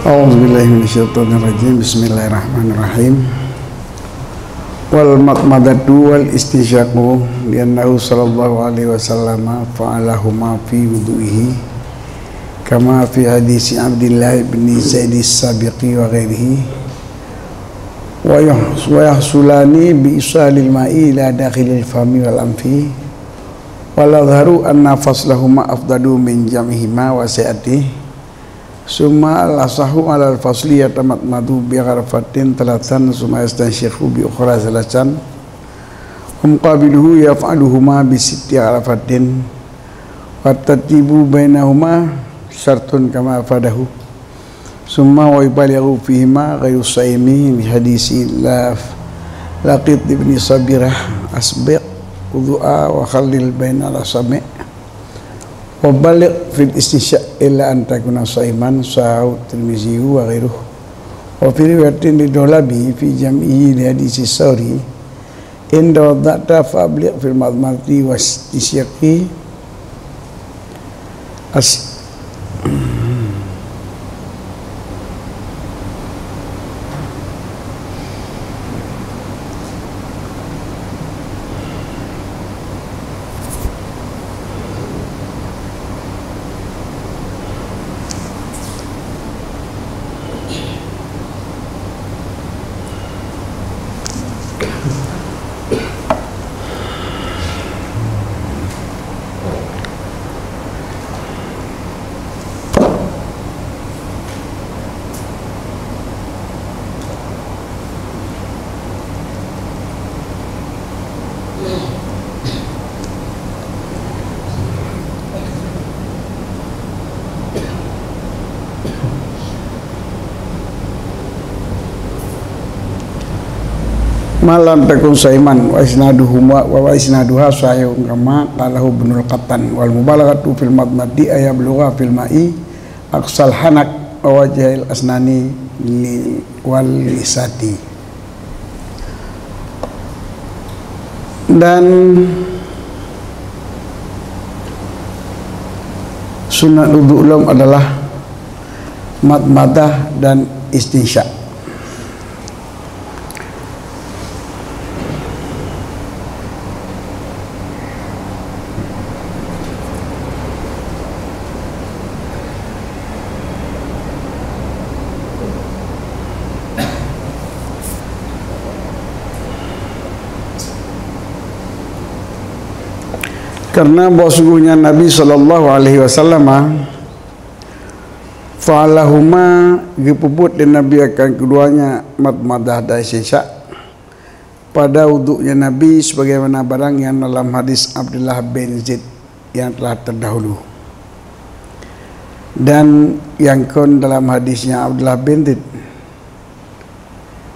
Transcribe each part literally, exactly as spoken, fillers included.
A'udzubillahi minasyaitonirrajim. Bismillahirrahmanirrahim. Wal madmadatu wal istinsyaqu, li'annahu sallallahu alaihi wasallam fa'alahuma fi wudu'ihi, kama fi hadisi Abdillah bin Zaid as-Sabiqi wa ghairihi. Wa yah-, wa yahsulani bi isalil ma'i ila dakhilil fami wal anfi. Wal azharu anna faslahuma afdalu min jam'ihima wa si'atihi. Summa al-asahu alal fasli yatamadmadu bi gharafatin thalathan summa yastansyiqu bi ukhra thalathan. Wa muqabiluhu yaf'aluhuma bi sitti gharafatin. Wa tartibu bainahuma syartun kama afadahu. Summa wa yubalighu fihima ghairu shaimi li hadisi la-, Laqit ibni Sabirah, asbiq wudu'a wa khallil bainal asabi'. Wa baligh fil istinsya' illa an takuna shaiman, sahahu Tirmizi wa ghairuh. Wa fi riwayatin li Dahlabi fi jam'ihi li hadisi Sauri, in tawadda'ta fa abligh fil madmadati wa istinsyaqi. As- Ma lam takun shaiman, wa isnaduhuma, wa, wa isnaduha sahihun kama qalahu Ibnul Qattan, wal mubalaghatu fil madmadati ay yablugha fil ma'i aqsal hanak wa wajhil asnani li-, wal lisati. Dan sunat wudu lom adalah madmadah dan istinsya'. Karena bahwa sungguhnya Nabi sallallahu alaihi wasallam fa'alahuma, geupeubuet lé Nabi akan keduanya madmadah dan istinsya' pada wuduknya Nabi, sebagaimana barang yang dalam hadis Abdullah bin Zaid yang telah terdahulu, dan yang kon dalam hadisnya Abdullah bin Zaid.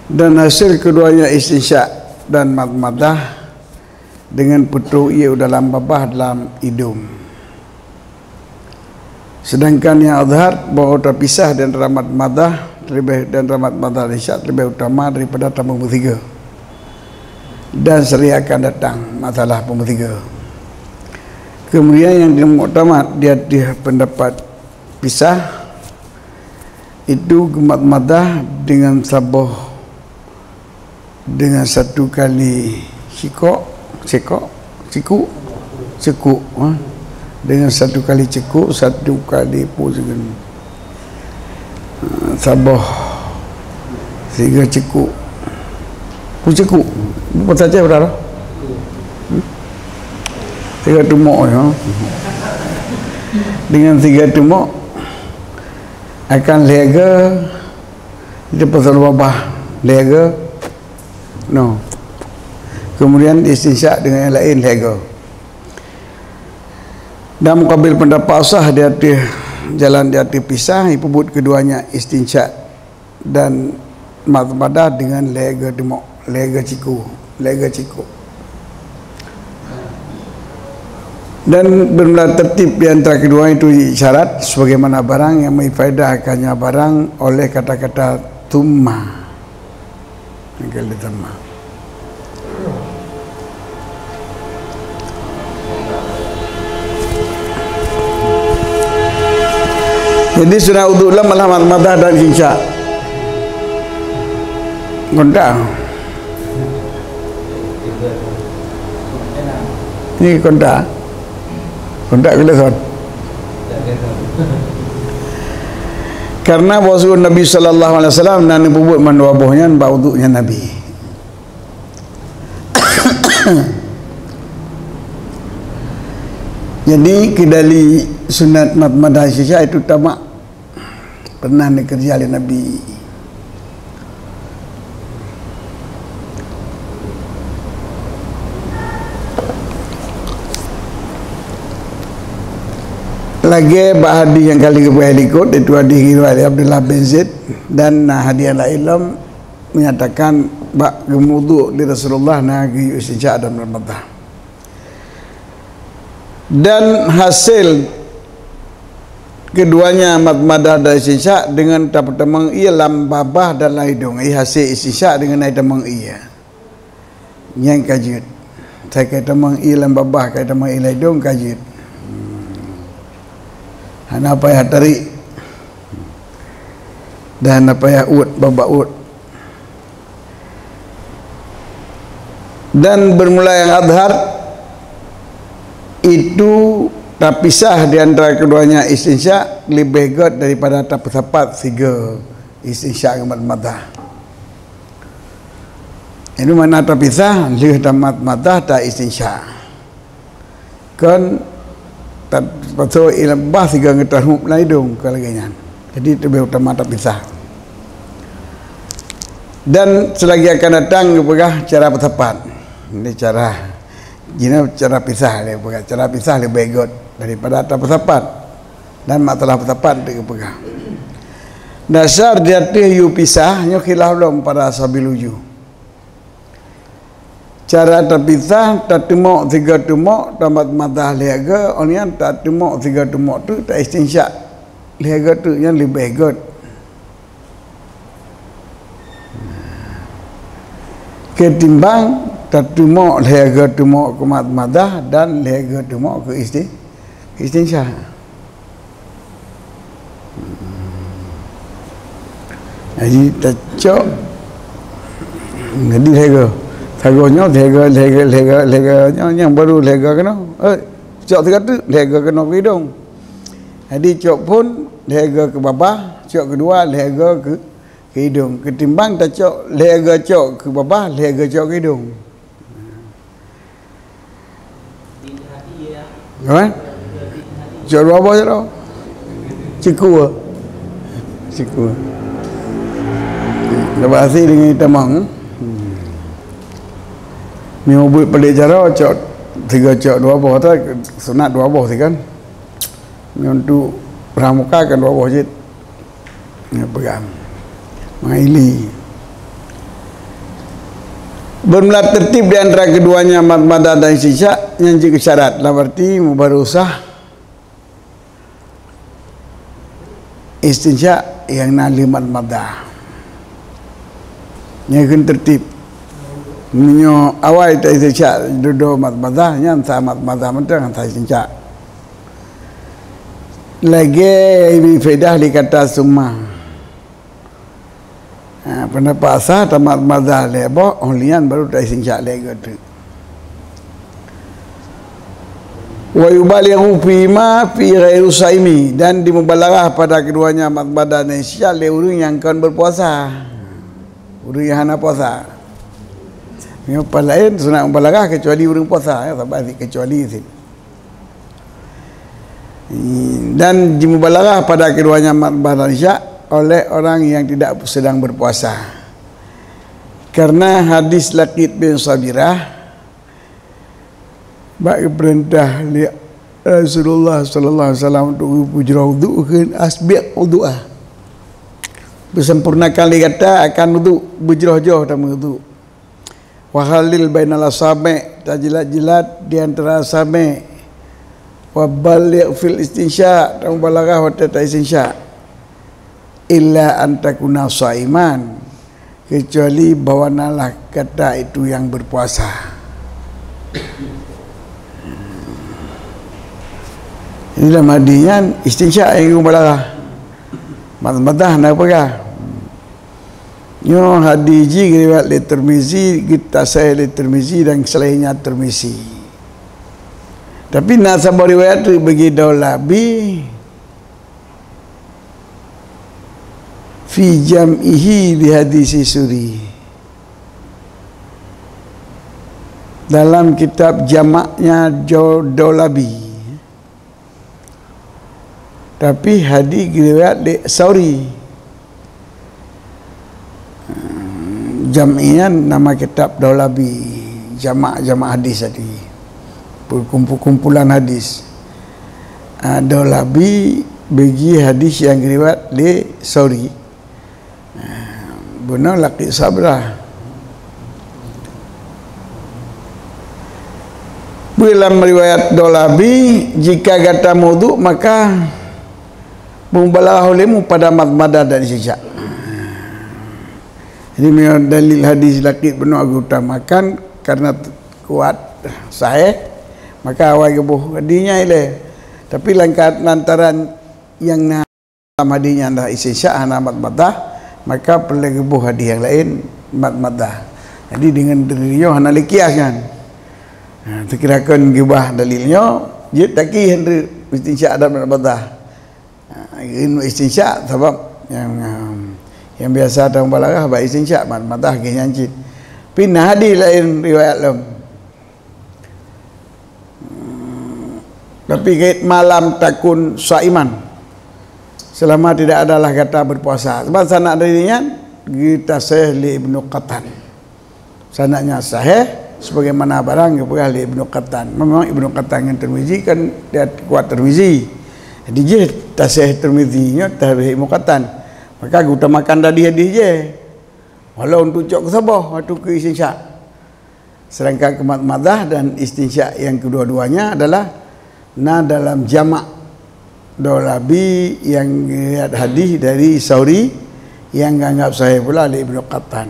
Dan hasil keduanya istinsya' dan madmadah dengan putôh ié u dalam babah dalam idông. Sedangkan yang azhar bahwa terpisah di antara madmadah, terlebih di antara madmadah dan istinsya' terlebih utama daripada tameubeutiga. Dan sering akan datang masalah peumbeutiga. Kemudian yang muktamad di atas pendapat pisah, itu geumadmadah dengan saboh, dengan satu kali sikok, sikok, sikuk, sikuk, ha? Dengan satu kali sikuk, satu kali pu-, saboh, tiga sikuk. Pu sikuk. Bahasa Aceh berapa? Hmm? Tiga tumok, ya. Dengan tiga tumok, akan lhèe geu, itu pasal babah, lhèe geu. No. Kemudian istinsya' dengan yang lain, lhèe geu. Dan mukabil pendapat sah di atas jalan di atas pisah, ipeubuet keduanya istinsya' dan madmadah dengan lhèe geu tumok, lhèe geu sikuk, lhèe geu sikuk. Dan bermula tertib di antara kedua itu isyarat sebagaimana barang yang memberi faedah akannya barang oleh kata-kata tsumma. Yang kali tsumma. Jadi, sunat udhu lom adalah madmadah dan istinsyak. Kontak. Ni kontak. Kontak ke telepon? Karena bahwa Nabi sallallahu alaihi wasallam na neupeubuet mandua boh nyan bak udhu nyan Nabi. Jadi, keudali sunat madmadah istinsyak itu tamak pernah dikeureuja lé Nabi. Lagée bak hadis nyang ka lheueh geupeugah likot, yaitu hadis riwayat Abdullah bin Zaid, dan na hadis nyang laén lom menyatakan bak geumudhu lé Rasulullah na geuyue istinsyak dan madmadah. Dan hasil keduanya madmadah dan istinsyak deungon tapeutamong ié lam babah dan lam idong. Ié hasil istinsyak deungon ai tamong ié. Nyan ka jeuet. Sakai tamong ié lam babah, kai tamong ié lam idong ka jeuet. Hana payah tarik. Dan hana payah uet babah uet. Dan bermula nyang azhar itu tapisah di antara keduanya istinsyak leubeh gét daripada tapeusapat sigoe istinsyak ngon madmadah. Itu makna tapisah, lheueh tamadmadah ta istinsyak. Kon ta-, pasoe ié lam babah sigoe geutahôb lam idong, kon lagée nyan. Jadi, leubeh utama tapisah. Dan selagi akan datang geupeugah cara peusapat. Ini cara, jinoe cara pisah lé peugah, cara pisah leubeh gét daripada tapeusapat. Dan masalah peusapat teuk geupeugah. Dasar di ateueh yue pisah nyoe khilaf lom para ashabil wujuh. Cara tapisah, tateumok sigoe teumok, tamadmadah lhée goe, óh lheueh nyan tateumok sigoe teumok teuk, ta istinsyak lhée goe teuk, nyan leubeh gét. Keutimbang tateumok lhée goe teumok keu madmadah dan lhée goe teumok keu isti-, istinsyak. Jadi tacok. Jadi lhée goe. Sagoe nyoe lhée goe, lhée goe, lhée goe, lhée goe nyoe, nyang baru lhée goe keunoe. Eh, cok sigoe teuk, lhée goe keunoe keu idong. Jadi cok phon lhée goe keu babah, cok keudua lhée goe keu, keu idong. Keutimbang tacok lhée goe cok keu babah, lhée goe cok keu idong. Kan? Cok dua boh cok dua. Cikua. Cikua. Lepas nyan deungon tamong. Meunyoe buet palek jaroe, cok tiga cok dua boh, tu sunat dua boh sih kan. Meunyoe untuk rang muka kan dua boh cit. Nyan peugah. Mengaili. Bermula tertib di antara keduanya madmadah dan istinsyak nyang jeuet keu syarat. Dalam arti mubarosah istinsyak nyang na lheueh madmadah. Nyan kheun tertib. Meunyoe awai ta istinsyak dudoe madmadah, nyan sa madmadah mantong sa istinsyak. Lagée Ibnu Faidah lé kata summa. Ha, pendapat sah tamadmadah lhée boh, óh lheueh nyan baru ta istinsyak lhée goe teuk. Wa yubalighu fima fi ghairu saimi, dan dimubalaghah pada keduanya madmadah dan istinsyak lé ureuëng nyang kon berpuasa. Ureuëng nyang hana puasa. Meunyoe pas laén sunat mubalaghah kecuali ureuëng puasa, ya, saban kecuali sit. Dan dimubalaghah pada keduanya madmadah dan istinsyak oleh orang yang tidak sedang berpuasa. Karena hadis Laqit bin Sabirah, bak geupeurintah lé Rasulullah sallallahu alaihi wasallam untuk geupujroh udhu, kheun, "Asbiq udhu'a." Beusempurnakan lé gata akan udhu, beujroh-jroh tameuudhu. "Wa khallil bainal asabi'," tajilat-jilat di antara asabi'. "Wa baligh fil istinsyak," tamubalaghah watée ta istinsyak. "Illa an takuna shaiman," kecuali bahwa nalah gata itu yang berpuasa. Jadi dalam hadis nyan istinsyak nyang mubalaghah. Madmadah na peugah. Nyoe hadis jih geuriwayat lé Tirmizi, geutasahih lé Tirmizi dan selainnya Tirmizi. Tapi na saboh riwayat teuk bagi Daulabi fi jam'ihi li hadisi Suri. Dalam kitab jamaknya Jo-, Daulabi. Tapi hadis geuriwayat lé Sauri. Jam'ian nama kitab Daulabi, jamak-jamak hadis tadi. Perkumpu-kumpulan hadis. Ah, Daulabi bagi hadis yang riwayat lé Sauri. Ah, beuna laki Sabrah. Beulam riwayat Daulabi, jika gata mudhu, maka mubalaghah ulemu pada madmadah dan istinsyaq. Jadi, meunyoe dalil hadis laki beuna geutamakan karena kuat, sahih, maka awai geuboh hadis nyan ilée. Tapi langkat lantaran yang na dalam hadis nyan dah istinsyaq hana madmadah, maka peureulée geuboh hadis nyang laén madmadah. Jadi deungon dalil nyoe hana lé kias nyan. Ha, teukira kon geubah dalil nyoe, jeuet taki hana istinsyaq dan madmadah. Ha, ilmu istinsyaq sabab nyang, um, nyang biasa tamubalaghah bak istinsyaq, madmadah geuh nyan cit. Pi na hadis laén riwayat lom. Hmm, tapi gét malam takun saiman, selama tidak adalah gata berpuasa. Sebab sanad dari nyan geutasahih lé Ibnu Qattan. Sanadnya sahih sebagaimana barang geupeugah lé Ibnu Qattan. Memang Ibnu Qattan ngon Tirmizi kan dia kuat Tirmizi. Jadi jih tasahih Tirmizi nyoe tasahih Ibnu Qattan. Maka geuutamakan tadi hadis jih. Walau untuk cok keu saboh waktu keu istinsyaq. Sedangkan keu madmadah dan istinsyaq yang kedua-duanya adalah na dalam jamak Daulabi yang riwayat hadis dari Sauri yang dianggap sahih pula oleh Ibnu Qattan.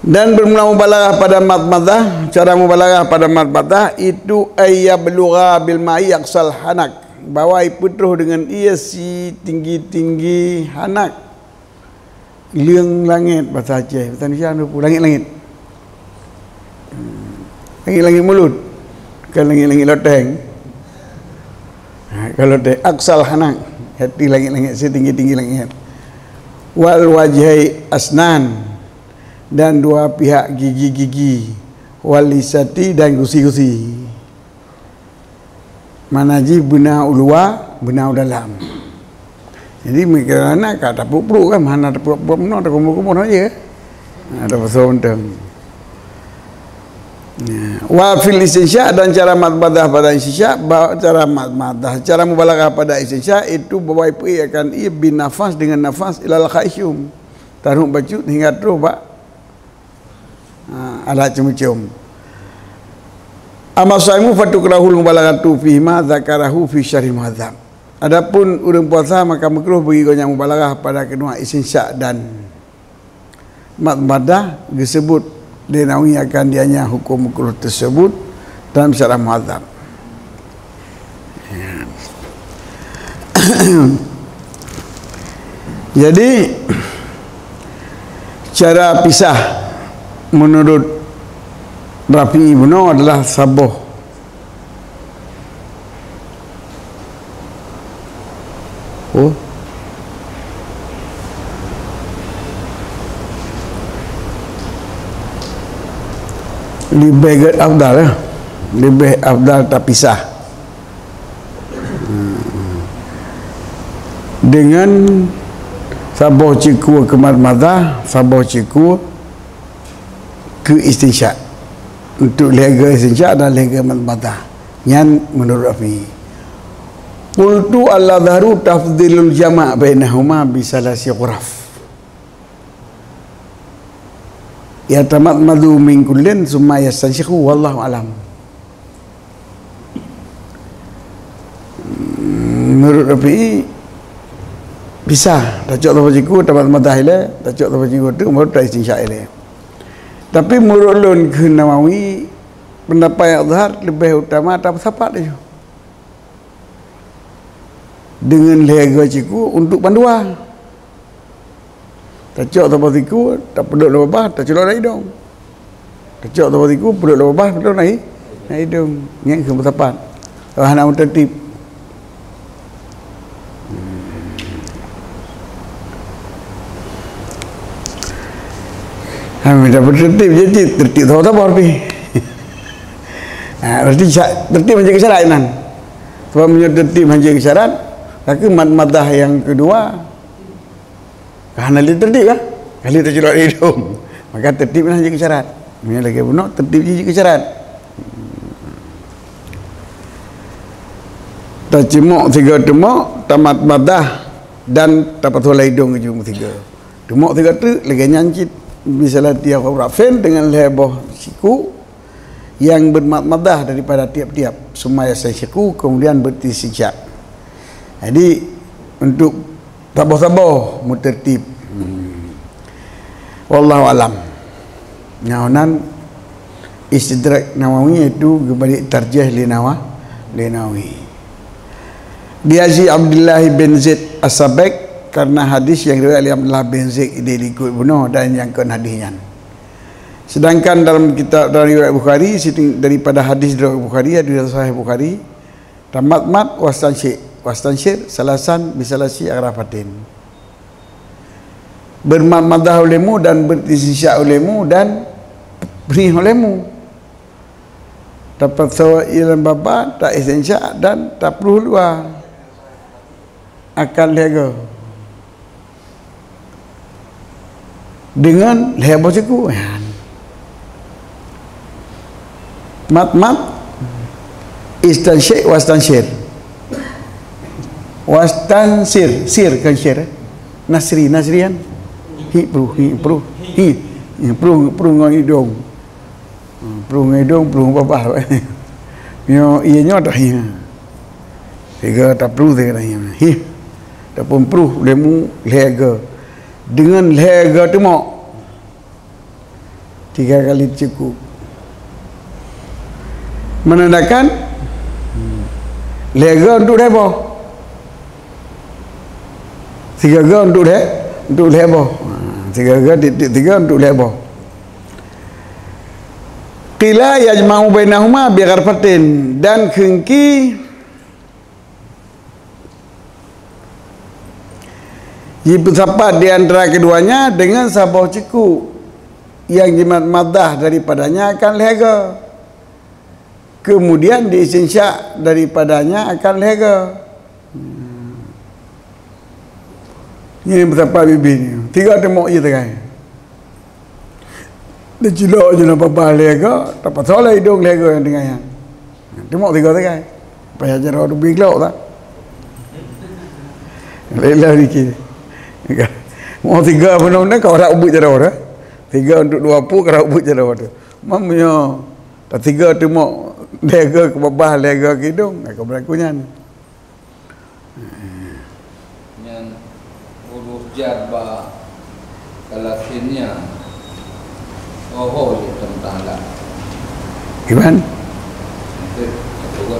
Dan bermula mubalaghah pada madmadah, cara mubalaghah pada madmadah itu ayyablugha bil ma'i aqsal hanak, bahwa ipeutroh dengan ia sitinggi-tinggi hanak. Leung langét bahasa Aceh, bahasa Indonesia na peue? Langét-langét. Hmm. Langét-langét mulut. Bukan langét-langét loteng. Ha, kalau loteng, aqsal hanak, hati langét-langét, setinggi-tinggi langét. Wal wajhai asnan, dan dua pihak gigi-gigi. Wal lisati, dan gusi-gusi. Mana jih beuna u luwa, beuna u dalam. Jadi, meukira na ka tapeuruek-peuruek kan, hana tapeuruek-peuruek meunoe, takumpul-kumpul aja. Ha, tapeusoe mantong. Ya. Wa fil istinsyaq, dan cara madmadah pada istinsyaq, ba-, cara madmadah, cara mubalaghah pada istinsyaq itu bahwa ipeuék akan ie bin nafas, dengan nafas, ilal khasyum. Taruh bacut hingga troh bak Ha, alat ceumeucom. Amma shaimu fatukrahul mubalaghatu fihima dzakarahu fi syarhil muhadzab. Adapun ureuëng puasa maka makruh bagi gobnyan mubalaghah pada keunoe istinsyaq dan madmadah, geusebut lé Nawawi akan dianya hukum makruh tersebut dalam syarah muhadzab. Jadi, cara pisah menurut Rafi'i bunoe adalah saboh. Oh. Leubeh gét afdal, ya. Leubeh afdal tapisah. Dengan saboh cikue keu madmadah, saboh cikue keu istinsyaq. Untuk lhèe geu istinsyaq dan lhèe geu madmadah. Nyan menurut Rafi'i. Qultu al-azharu tafdhilul jama' bainahuma bi salasi ghuraf. Yatamadmadu min kullin summa yastansyiqu, wallahu alam. Menurut Rafi'i, pisah. Tacok saboh cikue, tamadmadah ilèe, tacok saboh cikue teuk, baru taistinsyaq ilèe. Tapi menurut lôn keu Nawawi, pendapat yang azhar leubeh utama tapeusapat laju. Deungon lhèe goe siku untuk bandua. Tacok saboh siku, tapeudok lam babah, taculok lam idong. Tacok saboh siku, peudok lam babah, peudok lam i-, lam idong. Nyan keuh meusapat. Hana meuteurtib. Ha, mita meuteurtib, jadi teurtib saboh-saboh pih. Ha, berarti sa-, teurtib hana jeuet keu syarat nyan. Sebab meunyoe teurtib hana jeuet keu syarat, ka keuh mad-, maddah nyang keudua, ka hana lé teurtib kan? Ka lheueh taculok lam idong. Maka teurtib nyan jeuet keu syarat. Meunyoe lagèe bunoe, teurtib jih jeuet keu syarat. Tacimok sigoe teumok, tamad maddah, dan tapasoe lam idong jih meusigoe. Teumok sigoe teuk, lagèe nyan cit, bisalati aw khamsin, deungon lhèe boh siku nyang beumad maddah daripada tiap-tiap, tsumma yastansyiqu, kemudian beristinsyak. Jadi, untuk saboh-saboh meuteurtib. Hmm. Wallahu alam. Nyang nan Istidrak Nawawi, yaitu geubri tarjih lé Nawa-, lé Nawawi. Di hadis Abdullah bin Zaid As-Sabiq, karena hadis yang riwayat oleh Abdullah bin Zaid di likot bunoe dan nyang kon hadis nyan. Sedangkan dalam kitab, dalam riwayat Bukhari, siting-, daripada hadis riwayat Bukhari, hadis sahih Bukhari, tamadmad wastansyik, wastansyir salasan bisalasi gharafatin. Beumad maddah ulèe mu dan beristinsyak ulèe mu dan prih ulèe mu. Tapasoe lam babah, taistinsyak dan tapruh luwa. Akan lhèe goe. Deungon lhèe boh siku. Nyan. Madmad, istansyik, wastansyir. Wastansir, sir kan syir, eh? Nasri, nasrian. Hi, pruh, hi, pruh, hi, hi, pruh, pruh ngon idong. Hmm, pruh ngon idong, pruh ngon babah. Nyoe, iya nyoe dah, iya. Tiga tapruh, tiga dah, iya. Hi. Tapeumpruh, lhèe mu, lhèe goe. Deungon lhèe goe teumok. Tiga kali cukup. Menandakan, lhèe goe untuk lhèe boh. Tiga goe untuk lhèe, untuk lhèe boh. Ha, tiga goe titik tiga untuk lhèe boh. Qila yajma'u bainahuma bi gharfatin, dan kheun ki jipeusapat di antara keduanya dengan saboh ceuku yang jimat madah daripadanya akan lhèe goe. Kemudian diistinsyak daripadanya akan lhèe goe. Nyan meusapat bibi nyoe. Tiga teumok jih teukai. Dicilok jih lam babah lhèe goe, tapasoe lam idong lhèe goe nyang tinggai nyan. Teumok tiga teukai. Payah jaroe teubiet glok tak? Lhèe-lhèe dikit. Mau tiga beuna-beuna ka rab ubeut jaroe dah. Tiga untuk dua puluh ka rab ubeut jaroe dah. Meunyoe tatiga teumok lhèe goe keu babah, lhèe goe keu idong, ka beulaku nyan. Nyan uroh jar bak Galatia nyan. Oho, jeuet teumeutalak. Iban? Nanti, apa,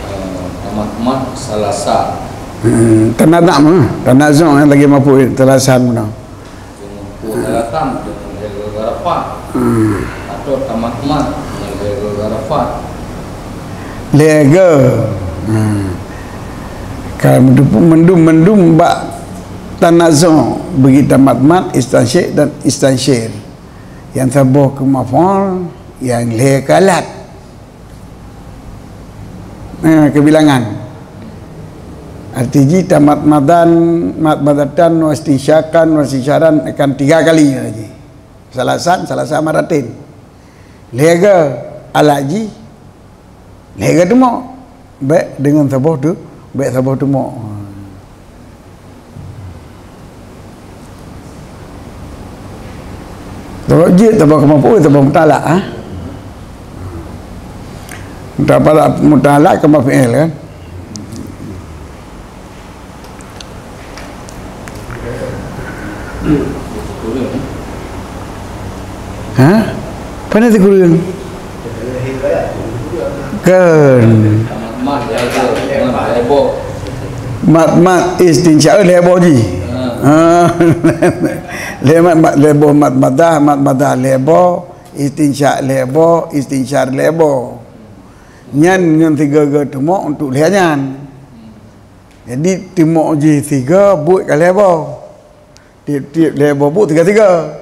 eh, tamat-mat salasa. Hmm, tanazam, eh. Tanazam, eh, lagi mampu, eh, salasa meunan. Teumeuku salasa, teumeuku lhèe goe gharafat. Hmm. Atau tamat-mat, lhèe goe gharafat. Lhèe goe. Hmm. Ka mendum-, mendum-mendum bak tanazam, bagi tamat-mat, istansyik dan istansyir. Nyang saboh keu maf'ul, nyang lhèe keu alat. Eh, keubilangan. Arti jih tamat madan, mat madatan, wa istinsyakan, wa istinsyaran akan tiga kali lagi. Salasan, salasa maratin. Lhèe goe alat jih, lhèe goe teumok. Bèk deungon saboh tu, bèk saboh teumok. Sabab jeuet, sabab kemampuan, sabab meutalak, ha? Meutalak, meutalak kama fi'il, kan? Ha? Pane sikureueng? Kan. Mat-mat istinsyaq, eh, lhèe boh jih. Ha. Lhèe mat, mat, lhèe boh mat madah, mat madah lhèe boh, istinsyaq lhèe boh, istinsyar lhèe boh. Nyan ngon sigoe-goe teumok untuk lhèe nyan. Jadi, teumok jih sigoe, buet ka lhèe boh. Tiep-tiep lhèe boh buet tiga-tiga.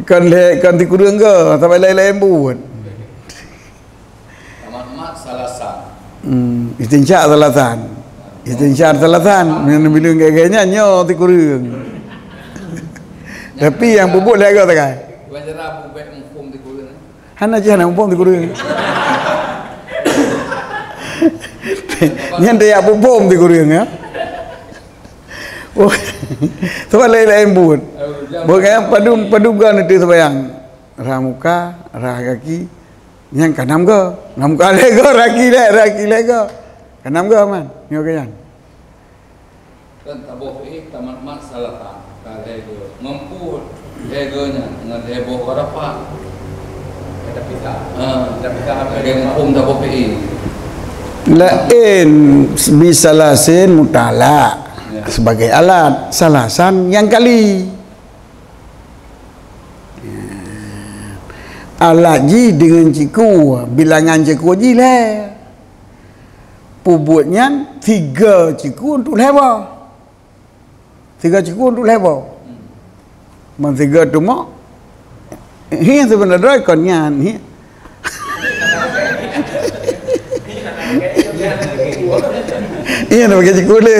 Kon lhèe, kon sikureueng ke, saban laén-laén buet. Tamat-mat salasan. Hmm, istinsyaq salasan. Istinsyar salasan. Bila, bila gaya-gaya nyan, nyoe sikureueng. Tapi nyang peubuet lhèe goe sagai. Wan cara bubek muphom sikureueng. Hana jih hana muphom sikureueng. Nyan tajak muphom sikureueng, ya. Oh, saban laén-laén buet. Buet nyan padum, padum goe neuteuh seumayang. Rhah muka, rhah gaki. Nyan ka nam goe. Rhah muka lhèe goe, rhah gaki lhèe, rhah gaki lhèe goe. Ka nam goe man. Nyoe keuh nyan. Kan taboh fi'il tamat-mat salasan. Ka lhèe goe. Meupeubuet lhèe goe nyan ngon lhèe boh Arafah. Kita pisah. Ha, kita pisah apa lagi yang muphom taboh fi'il. Laén bisalasin mutalak, ya, sebagai alat, salasan nyang kali. Alat jih deungon cikue, bilangan cikue jih lhèe. Peubuet nyan tiga cikue untuk lhèe boh. Tiga cikue untuk lhèe boh. Ban tiga teumok. Hi, sebenarnya kon nyan, hi. Iya, nak pakai cikue lé.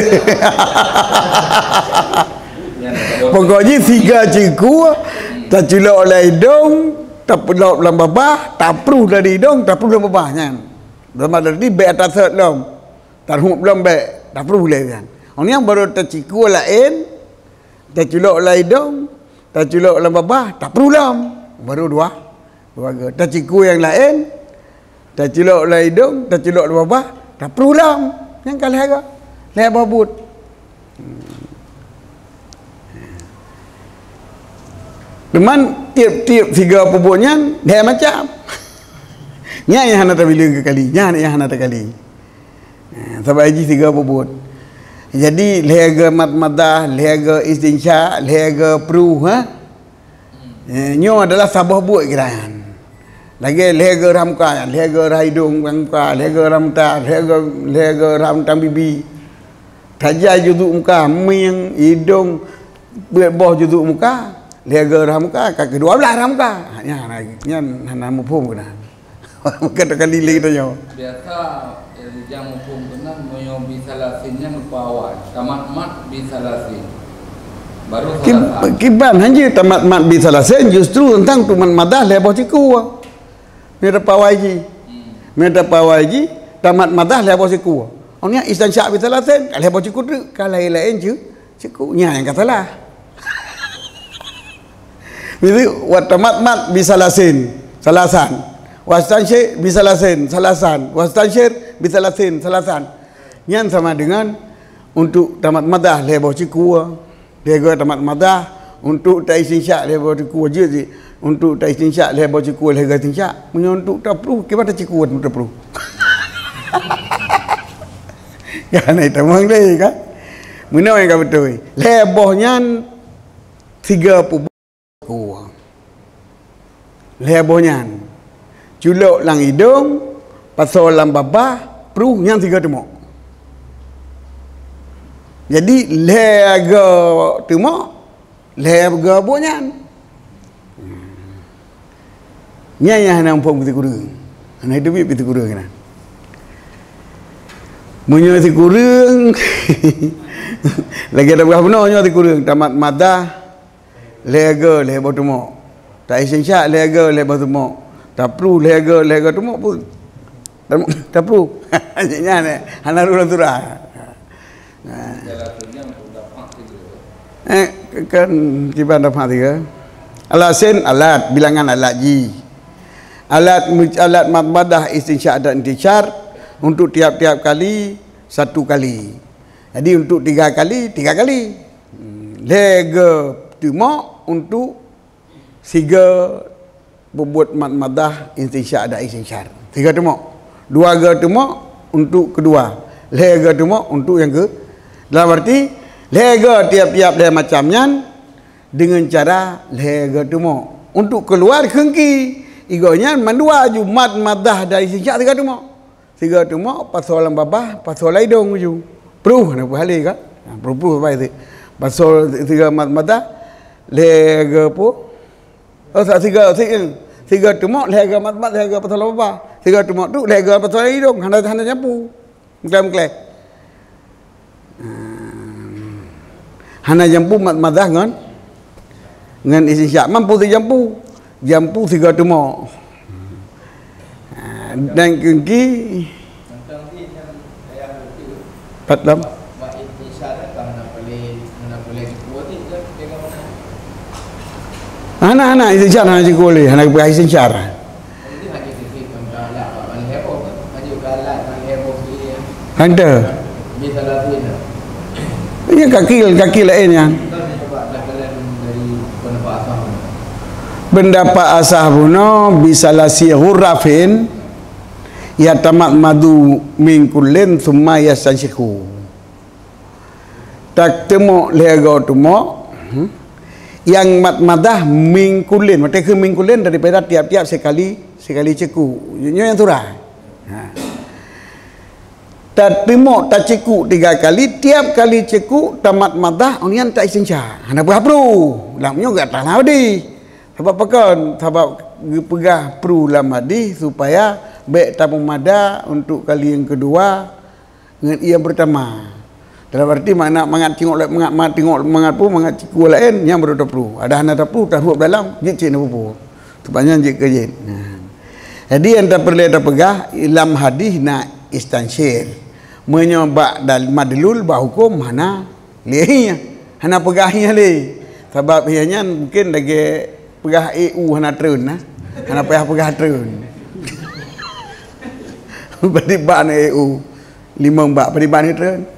Pokok jih tiga cikue, taculok lam idong, tapulok lam babah, tapruh dari idong, tapruh lam babah nyan. Dalam arti bèk atas sot lom. Tarhup lom bèk, tapruh lé nyan. Ong nyan baru tacikue laén, taculok lam idong, taculok lam babah, tapruh lom. Baru dua, dua goe. Tacikue nyang laén, taculok lam idong, taculok lam babah, tapruh lom. Nyan ka lhèe goe. Lhèe boh buet. Teuma tiep-tiep sigoe peubuet nyan lhèe macam. Nyan nyang hana tabileung keu kali, nyan nyang hana takali. Ha, saban jih sigoe peubuet. Jadi, lhèe goe mat madah, lhèe goe istinsyaq, lhèe goe pruh, ha? Eh, nyoe adalah saboh buet geutanyoe. Lagèe lhèe goe rhah muka, lhèe goe rhah idong, rhah muka, lhèe goe rhah mata, lhèe goe, lhèe goe rhah mantong bibi. Tajak juzuk muka, mieng, idong, peuet boh juzuk muka, lhèe goe rhah muka, ka keudua blah rhah muka. Nyan, nyan hana muphom keunan. Kata kali lé kita nyoe. Biasa, eh, rijang muphom keunan meunyoe bisalasin nyan lupa awai. Tamat-mat bisalasin. Baru kib-, salasan. Kiban hanjeuet tamat-mat bisalasin, justru teuntang teuma madah lhèe boh cikue. Meunyoe tapawai jih. Hmm. Meunyoe tapawai jih, tamat madah lhèe boh cikue. Ong nyan istinsyaq bisalasin, ka lhèe boh cikue treuk, ka laén-laén ceu-, cikue. Nyan nyang ka salah. Jadi, wa tamat-mat bisalasin, salasan. Wastansyik bisalasin, salasan. Wastansyir bisalasin, salasan. Nyan sama dengan untuk tamat madah lhèe boh cikue. Lhèe goe tamat madah, untuk ta-istinsyaq lhèe boh cikue jeuet jih. Untuk ta-istinsyaq lhèe boh cikue lhèe goe istinsyaq. Meunyoe untuk tapruh, kiban tacikue untuk tapruh. Kan, eh, tamong deh, kan? Meunoe nyang ka beutôi. Lhèe boh nyan tiga peubuet. Lhèe boh nyan. Culok lam idong, pasoe lam babah, pruh nyan tiga teumok. Jadi, lhèe goe teumok, lhèe goe buet nyan. Nyan nyang hana muphom keu sikureueng. Hana teubiet keu sikureueng keunan. Meunyoe sikureueng, lagèe tapeugah bunoe nyoe sikureueng, tamat madah, lhèe goe lhèe boh teumok. Ta-istinsyaq lhèe goe lhèe boh teumok. Tapruh lhèe goe lhèe goe teumok pun. Tam-, tapruh. Nyan, eh, hana rhueng surah. Nah. Eh, kan kiban dafah tiga. Alasin alat, bilangan alat jih. Alat mu-, alat mat madah istinsyaq dan intisyar untuk tiap-tiap kali satu kali. Jadi untuk tiga kali, tiga kali. Hmm, lhèe goe teumok untuk sigoe peubuet mat madah istinsyaq dan istinsyar. Tiga teumok. Dua goe teumok untuk keudua. Lhèe geuteumok untuk nyang keu, dalam arti, lhèe geu tiap-tiap lhèe macam nyan, deungon cara lhèe geuteumok. Untuk keuluar kheun ki, igoe nyan mandua ju mad madah dan istinsyak sigoe teumok. Sigoe teumok, pasoe lam babah, pasoe lam idong ju. Pruh, na peuhali ka? Ha, pruh-pruh bae sit. Pasoe sigoe mad madah, lhèe geu pu-, Oh, sa-, sigoe, si-, sigoe teumok, lhèe geu mad madah, lhèe geu pasoe lam babah. Sigoe teumok tu, lhèe geu pasoe lam idong. Hana, hana jampu. Meuklèe-meuklèe. Hmm. Hana jampu mad madah ngon, ngon istinsyak. Mampu sijampu. Jampu sigoe teumok. Ha, dan keu ki Pat lam? Hana, hana, istinsyak hana cikuk lé, hana geupeugah istinsyak. Hana. Iya, kaki, kaki laén nyan. Pendapat asah bunoe, bisalasi ghurrafin, yatamadmadu min kullin tsumma yastansyiqu. Tateumok lhèe geu teumok, hmm, nyang mad madah min kullin. Watèe kheun min kullin daripada tiap-tiap sekali, sekali cikuk. Nyoe nyang surah. Ha. Tateumok tacikuk tiga kali, tiap kali cikuk tamad madah, 'oh nyan taistinsyak. Hana peugah pruh. Lam nyoe gata lam hadih. Sabab pakon? Sabab geupeugah pruh lam hadih supaya bèk tameumada untuk kali nyang keudua ngon nyang peurtama. Dalam arti makna mangat cikuk la-, mangat, mangat cikuk, mangat peue, mangat cikuk laén, nyan baru tapruh. Adak hana tapruh, tarhôb dalam, jeuet cit na peue-peue. Teuma nyan jeuet keu jeuet. Nah. Jadi nyang tapeureulèe tapeugah, lam hadih na istansyir. Meunyoe bak dal-, madlul, bak hukôm, hana lé hieh. Hana peugah hieh lé. Sabab hieh nyan mungken lagèe peugah E U hana treun, nah. Hana payah peugah treun. Berarti bak na E U. Limong bak, padum bak ni treun.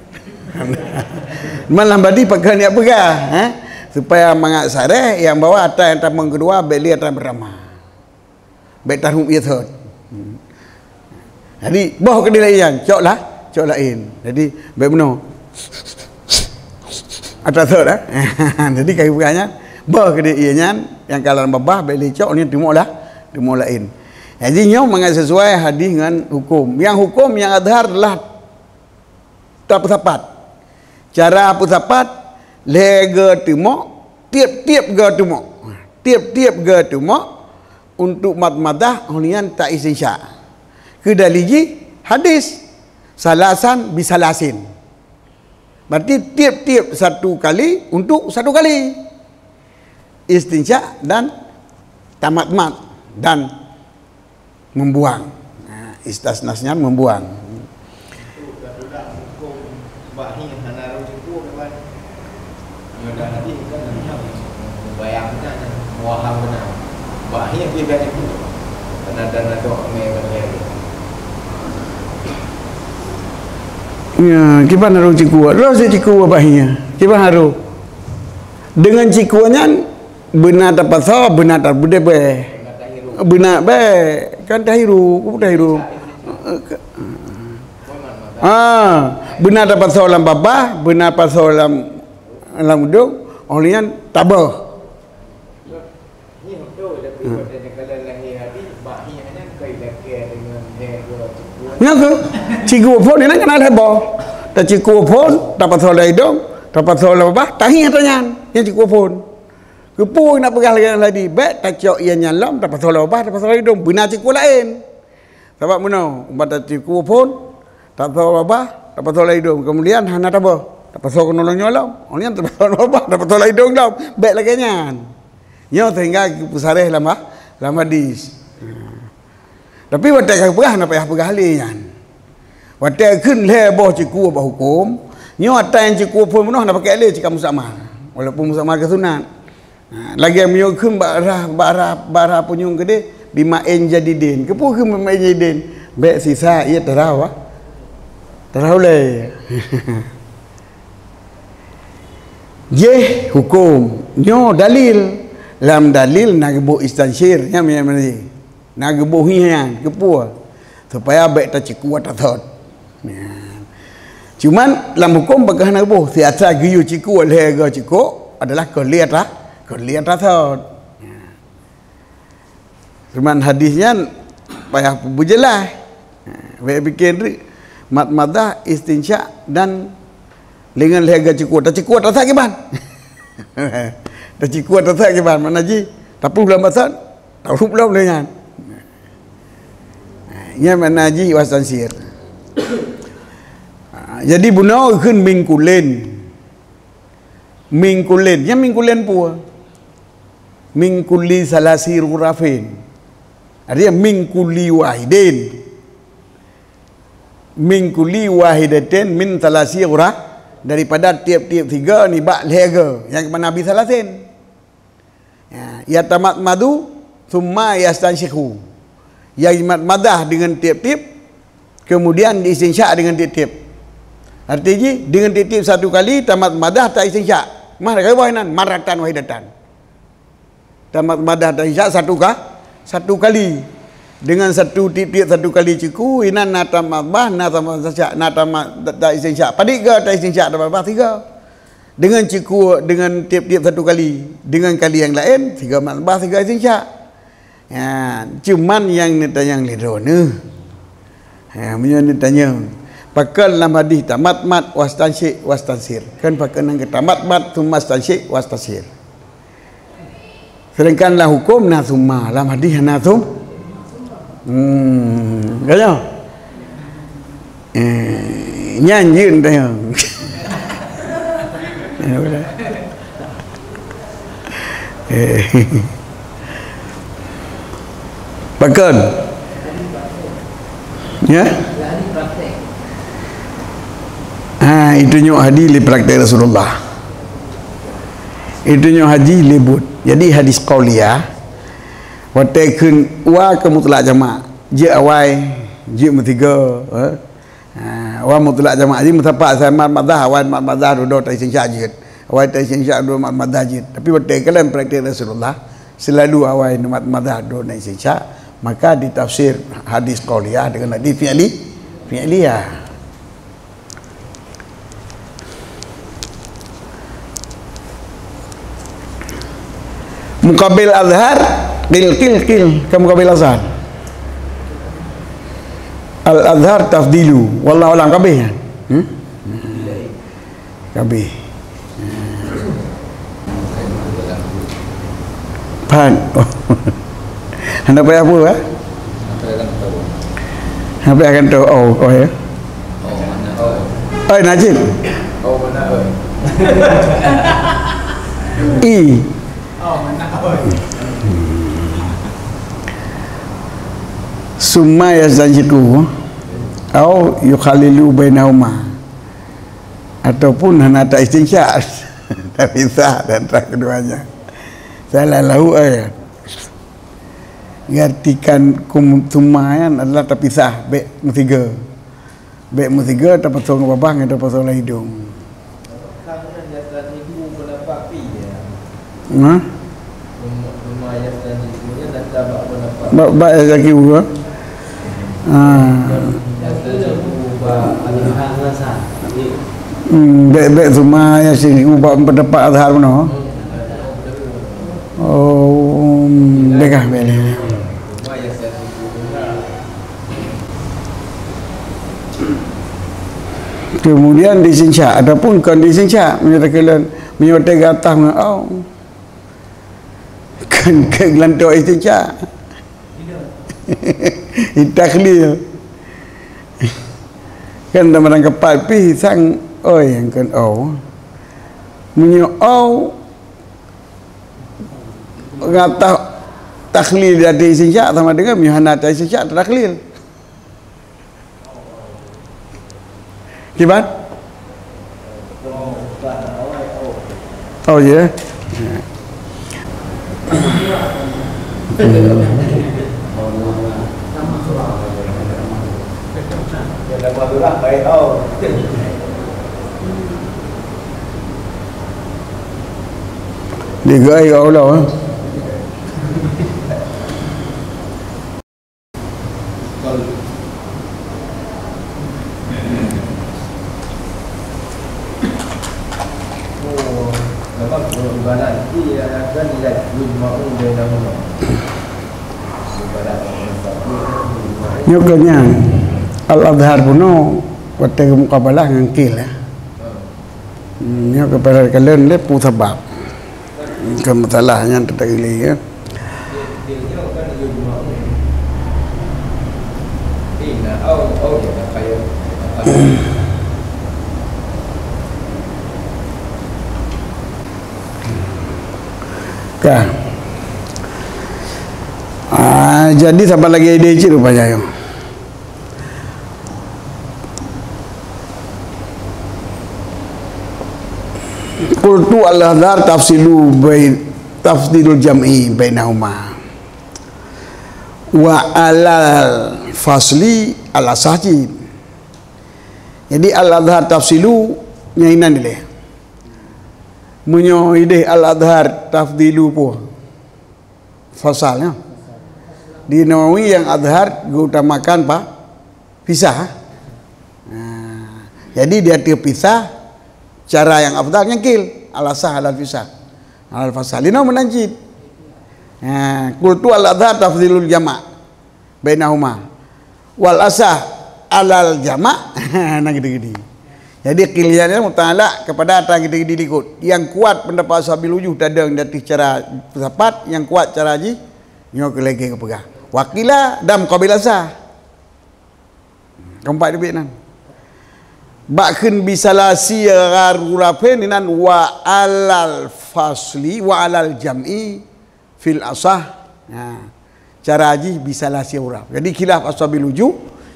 Malah badi pakon jak peugah, eh? Supaya mangat sareh, nyang bawah atra nyang tamong keudua, bèk lé atra nyang peurtama. Bèk tarhôb ie thot. Jadi, boh keudéh laén, cok lah, cok laén. Jadi, bèk bunoe. Atra thot, eh? Jadi, ka geupeugah nyan, boh keudéh ie nyan, nyang ka lam babah, bèk lé cok, ni teumok lah, teumok laén. Jadi, nyoe mangat sesuai hadih ngon hukôm. Nyang hukôm, nyang azhar lah tapeusapat. Cara peusapat, lhèe geu teumok, tiep-tiep geu teumok. Tiep-tiep geu teumok, untuk mad madah, 'oh nyan taistinsyak. Keu dalil jih, hadis, salasan bisalasin. Berarti tiep-tiep satu kali untuk satu kali. Istinsyak dan tamat-mat dan membuang. Nah, istasnas nyan membuang. Ya, kiban harôh cikuk. Roh si cikuk bah hieh. Kiban harôh. Dengan cikuk nyan, beuna tapasoe, beuna tabeudebeh. Beuna bèk. Kan tahiru, ku tahiru. Ah, beuna tapasoe lam babah, beuna pasoe lam, lam udong, 'oh lheueh nyan taböh. Nyan keuh, cikuk phôn nyan keunan lhèe boh. Tacikuk phôn, tapasoe lam idong, tapasoe lam babah, tahieh atra nyan. Nyan cikuk phôn. Keupeue nak peugah lagèe nyan tadi? Bèk tacok ie nyan lom, tapasoe lam babah, tapasoe lam idong. Beuna cikuk laén. Sabab meunoe, ubat tacikuk phôn, tapasoe babah, tapasoe lam idong. Keumudian hana taböh, tapasoe keunoe nyoe lom. 'Oh nyan tapasoe babah, tapasoe lam idong lom. Bèk lagèe nyan. Nyoe sehingga geupeusareh lam ha-, lam hadis. Tapi watèe ka geupeugah, hana payah peugah lé nyan. Watèe kheun lhèe boh cikuk bak hukôm, nyoe atra nyang cikuk phôn meunoe hana pakèk lé cit ka mustakmal. Walaupun mustakmal ka sunat. Ha, lagèe meunyoe kheun bak rhah, bak rhah, bak rhah punyueng keudéh, bima'in jadidin. Keupeue kheun bima'in jadidin? Bèk sisa ie tarhah, tarhah ulèe. Jéh hukôm. Nyoe dalil. Lam dalil na geuboh istansyir. Nyan, nyan, nyan. Na geuboh hieh nyan, keupeue? Supaya bèk tacikuk atra thot. Nyan. Cuman lam huköm bagaih hana boh, siasai geuyue cukôp lhèe go cukôp adalah keu lé atra-, keu lé atrasan. Cuman hadis nyan payah beujeulaih. Bèk pikir deh, madmadah, istinsyak dan lingan lhèe go cukôp. Tacukôp atrasan kiban. Tacukôp atrasan kiban, makna jih tapluh lam basan. Tahu belom lé nyan. Nyan makna jih wastansir. Ha, jadi bunoe kheun min kullin. Min kullin. Nyan min kullin peue? Min kulli salasi ghurafin. Artinya min kulli wahidin. Min kulli wahidatin min salasi ghuraf. Daripada tiep-tiep sigo nibak lhèe go. Nyang mana bi salasin. Ya, yatamadmadu tsumma yastansyiqu. Ia madmadah dengan tiep-tiep, kemudian diistinsyak dengan tiep-tiep. Arti jih, dengan tiep-tiep satu kali, tamadmadah, taistinsyak. Mah ka boh inan, marratan wahidatan. Tamadmadah, taistinsyak satu ka-, satu kali. Dengan satu tiep-tiep satu kali cukôp, inan na tamadmadah, na tamadmadah, na tamad-, taistinsyak. Padit go taistinsyak, tamadmadah tiga. Dengan cukôp, dengan tiep-tiep satu kali, dengan kali nyang laén, sigo madmadah, sigo istinsyak. Ya, cuman nyang neutanyong lé droeneuh. Ya, meunyoe neutanyong, pakon lam hadis tamadmad wastansyiq wastansir? Kan pakon nyang tamadmad tsumma stansyiq wastansir? Sedangkan lam huköm na tsumma, lam hadis hana tsum-, hmm, ka nyoe? Eh, nyan jeuet tanyong. Eh. Pakon? Ya? Ha, itu nyoe hadis lé praktek Rasulullah. Itu nyoe hadis lé buet. Jadi hadis qauliyah, watèe kheun wa keu mutlak jamak, jeuet awai, jeuet meusigo, eh? Ha, wa mutlak jamak jih meusapat, asai madmadah, awai madmadah, dudoe taistinsyak jeuet. Awai taistinsyak, dudoe madmadah jeuet. Tapi watèe keu lam praktek Rasulullah, seulalu awai madmadah, dudoe istinsyak, maka ditafsir hadis qauliyah dengan hadis fi'li-, fi'liyah. Muqabil azhar, qil, qil, qil. Kan muqabil azhar. Al azhar tafdilu. Wallahu alam, ka abéh nyan. Hmm? Ka abéh. Pan. Hana payah peue, eh? Hana payah kan tu. Oh, oh ya. Oi, Najib. I. Tsumma yastansyiqu au yukhalilu bainahuma. Ataupun hana taistinsyak, tapisah di antara keduanya. Salah lahu ayat. Ngartikan kum-, tsumma nyan adalah tapisah, bèk meusigo. Bèk meusigo, tapasong lam babah ngon tapasong lam idong. Nah? Bak, bak yastansyiqu ke? Ah. Hmm, bèk, bèk tsumma yastansyiqu bak pendapat azhar bunoe. Oh, bèk ah, bèk. Kemudian diistinsyak ataupun kon diistinsyak, meunyoe takheun, meunyoe teugatah ngon au. Kan, kan geulantok istinsyak. Takhlil. Kan teuma keumpat pih sang, oi, nyang kon au. Meunyoe au, gatah takhlil di ateueh istinsyak sama dengan meunyoe hana ateueh istinsyak takhlil. Kiban? Oh, ya. Digai Allah. Nyoe keuh nyan, Al-Azhar bunoe watèe geumukabalah ngon qil, ya. Hmm, nyoe keuh padahai kalon lé peue sabab. Keu masalah nyan teutap ilée, ya. Ka. Ah, jadi saban lagèe idéh cit rupanya nyoe. Qultu al-azhar tafsilu bain, tafsilul jam'i bainahuma. Wa alal fasli al-asah cit. Jadi al-azhar tafsilu nyan inan dilèe. Meunyoe idéh al-azhar tafdilu peue? Fasal, ya. Di Nawawi nyang azhar geuutamakan pa-, pisah. Nah, jadi di ateueh pisah, cara nyang afdal nyang qil, al-asah alal fisal. Alal fasal. Linoe meunan cit. Nah, qultu al-azhar tafdilul jama' bainahuma. Wal asah alal jama'. Nah, gidi-gidi. Jadi, qil nyan muta'allaq kepada ata gidi-gidi likot. Nyang kuat pendapat ashabil wujuh tadong di ateueh cara filsafat, nyang kuat cara jih, nyoe keuh lagèe geupeugah. Wa qila dan muqabil asah. Keumpat teubiet nan. Bak kheun bisalasi gharurafin nan wa alal fasli wa alal jam'i fil asah. Ha. Cara jih bisalasi ghuraf. Jadi khilaf ashabil wujuh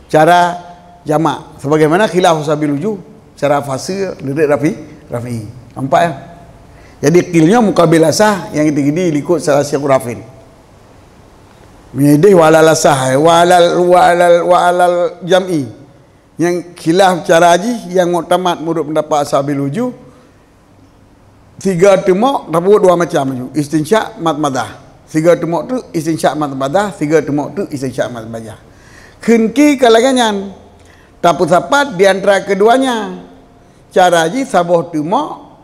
cara jamak. Sebagaimana khilaf ashabil wujuh cara fasl, leudek rafi, rafi. Nampak ya? Jadi qil nyoe muqabil asah nyang gidi-gidi likot salasi ghurafin. Meunyoe idéh wa alal asah, wa alal, wa alal, wa alal jam'i. Nyang khilaf cara jih, nyang muktamad meunurot pendapat ashabil wujuh, sigoe teumok tapeubuet dua macam laju, istinsyak, madmadah. Sigoe teumok teuk istinsyak, madmadah, sigoe teumok teuk istinsyak, madmadah. Kheun ki ka lagèe nyan, tapeusapat di antara keduanya. Cara jih saboh teumok,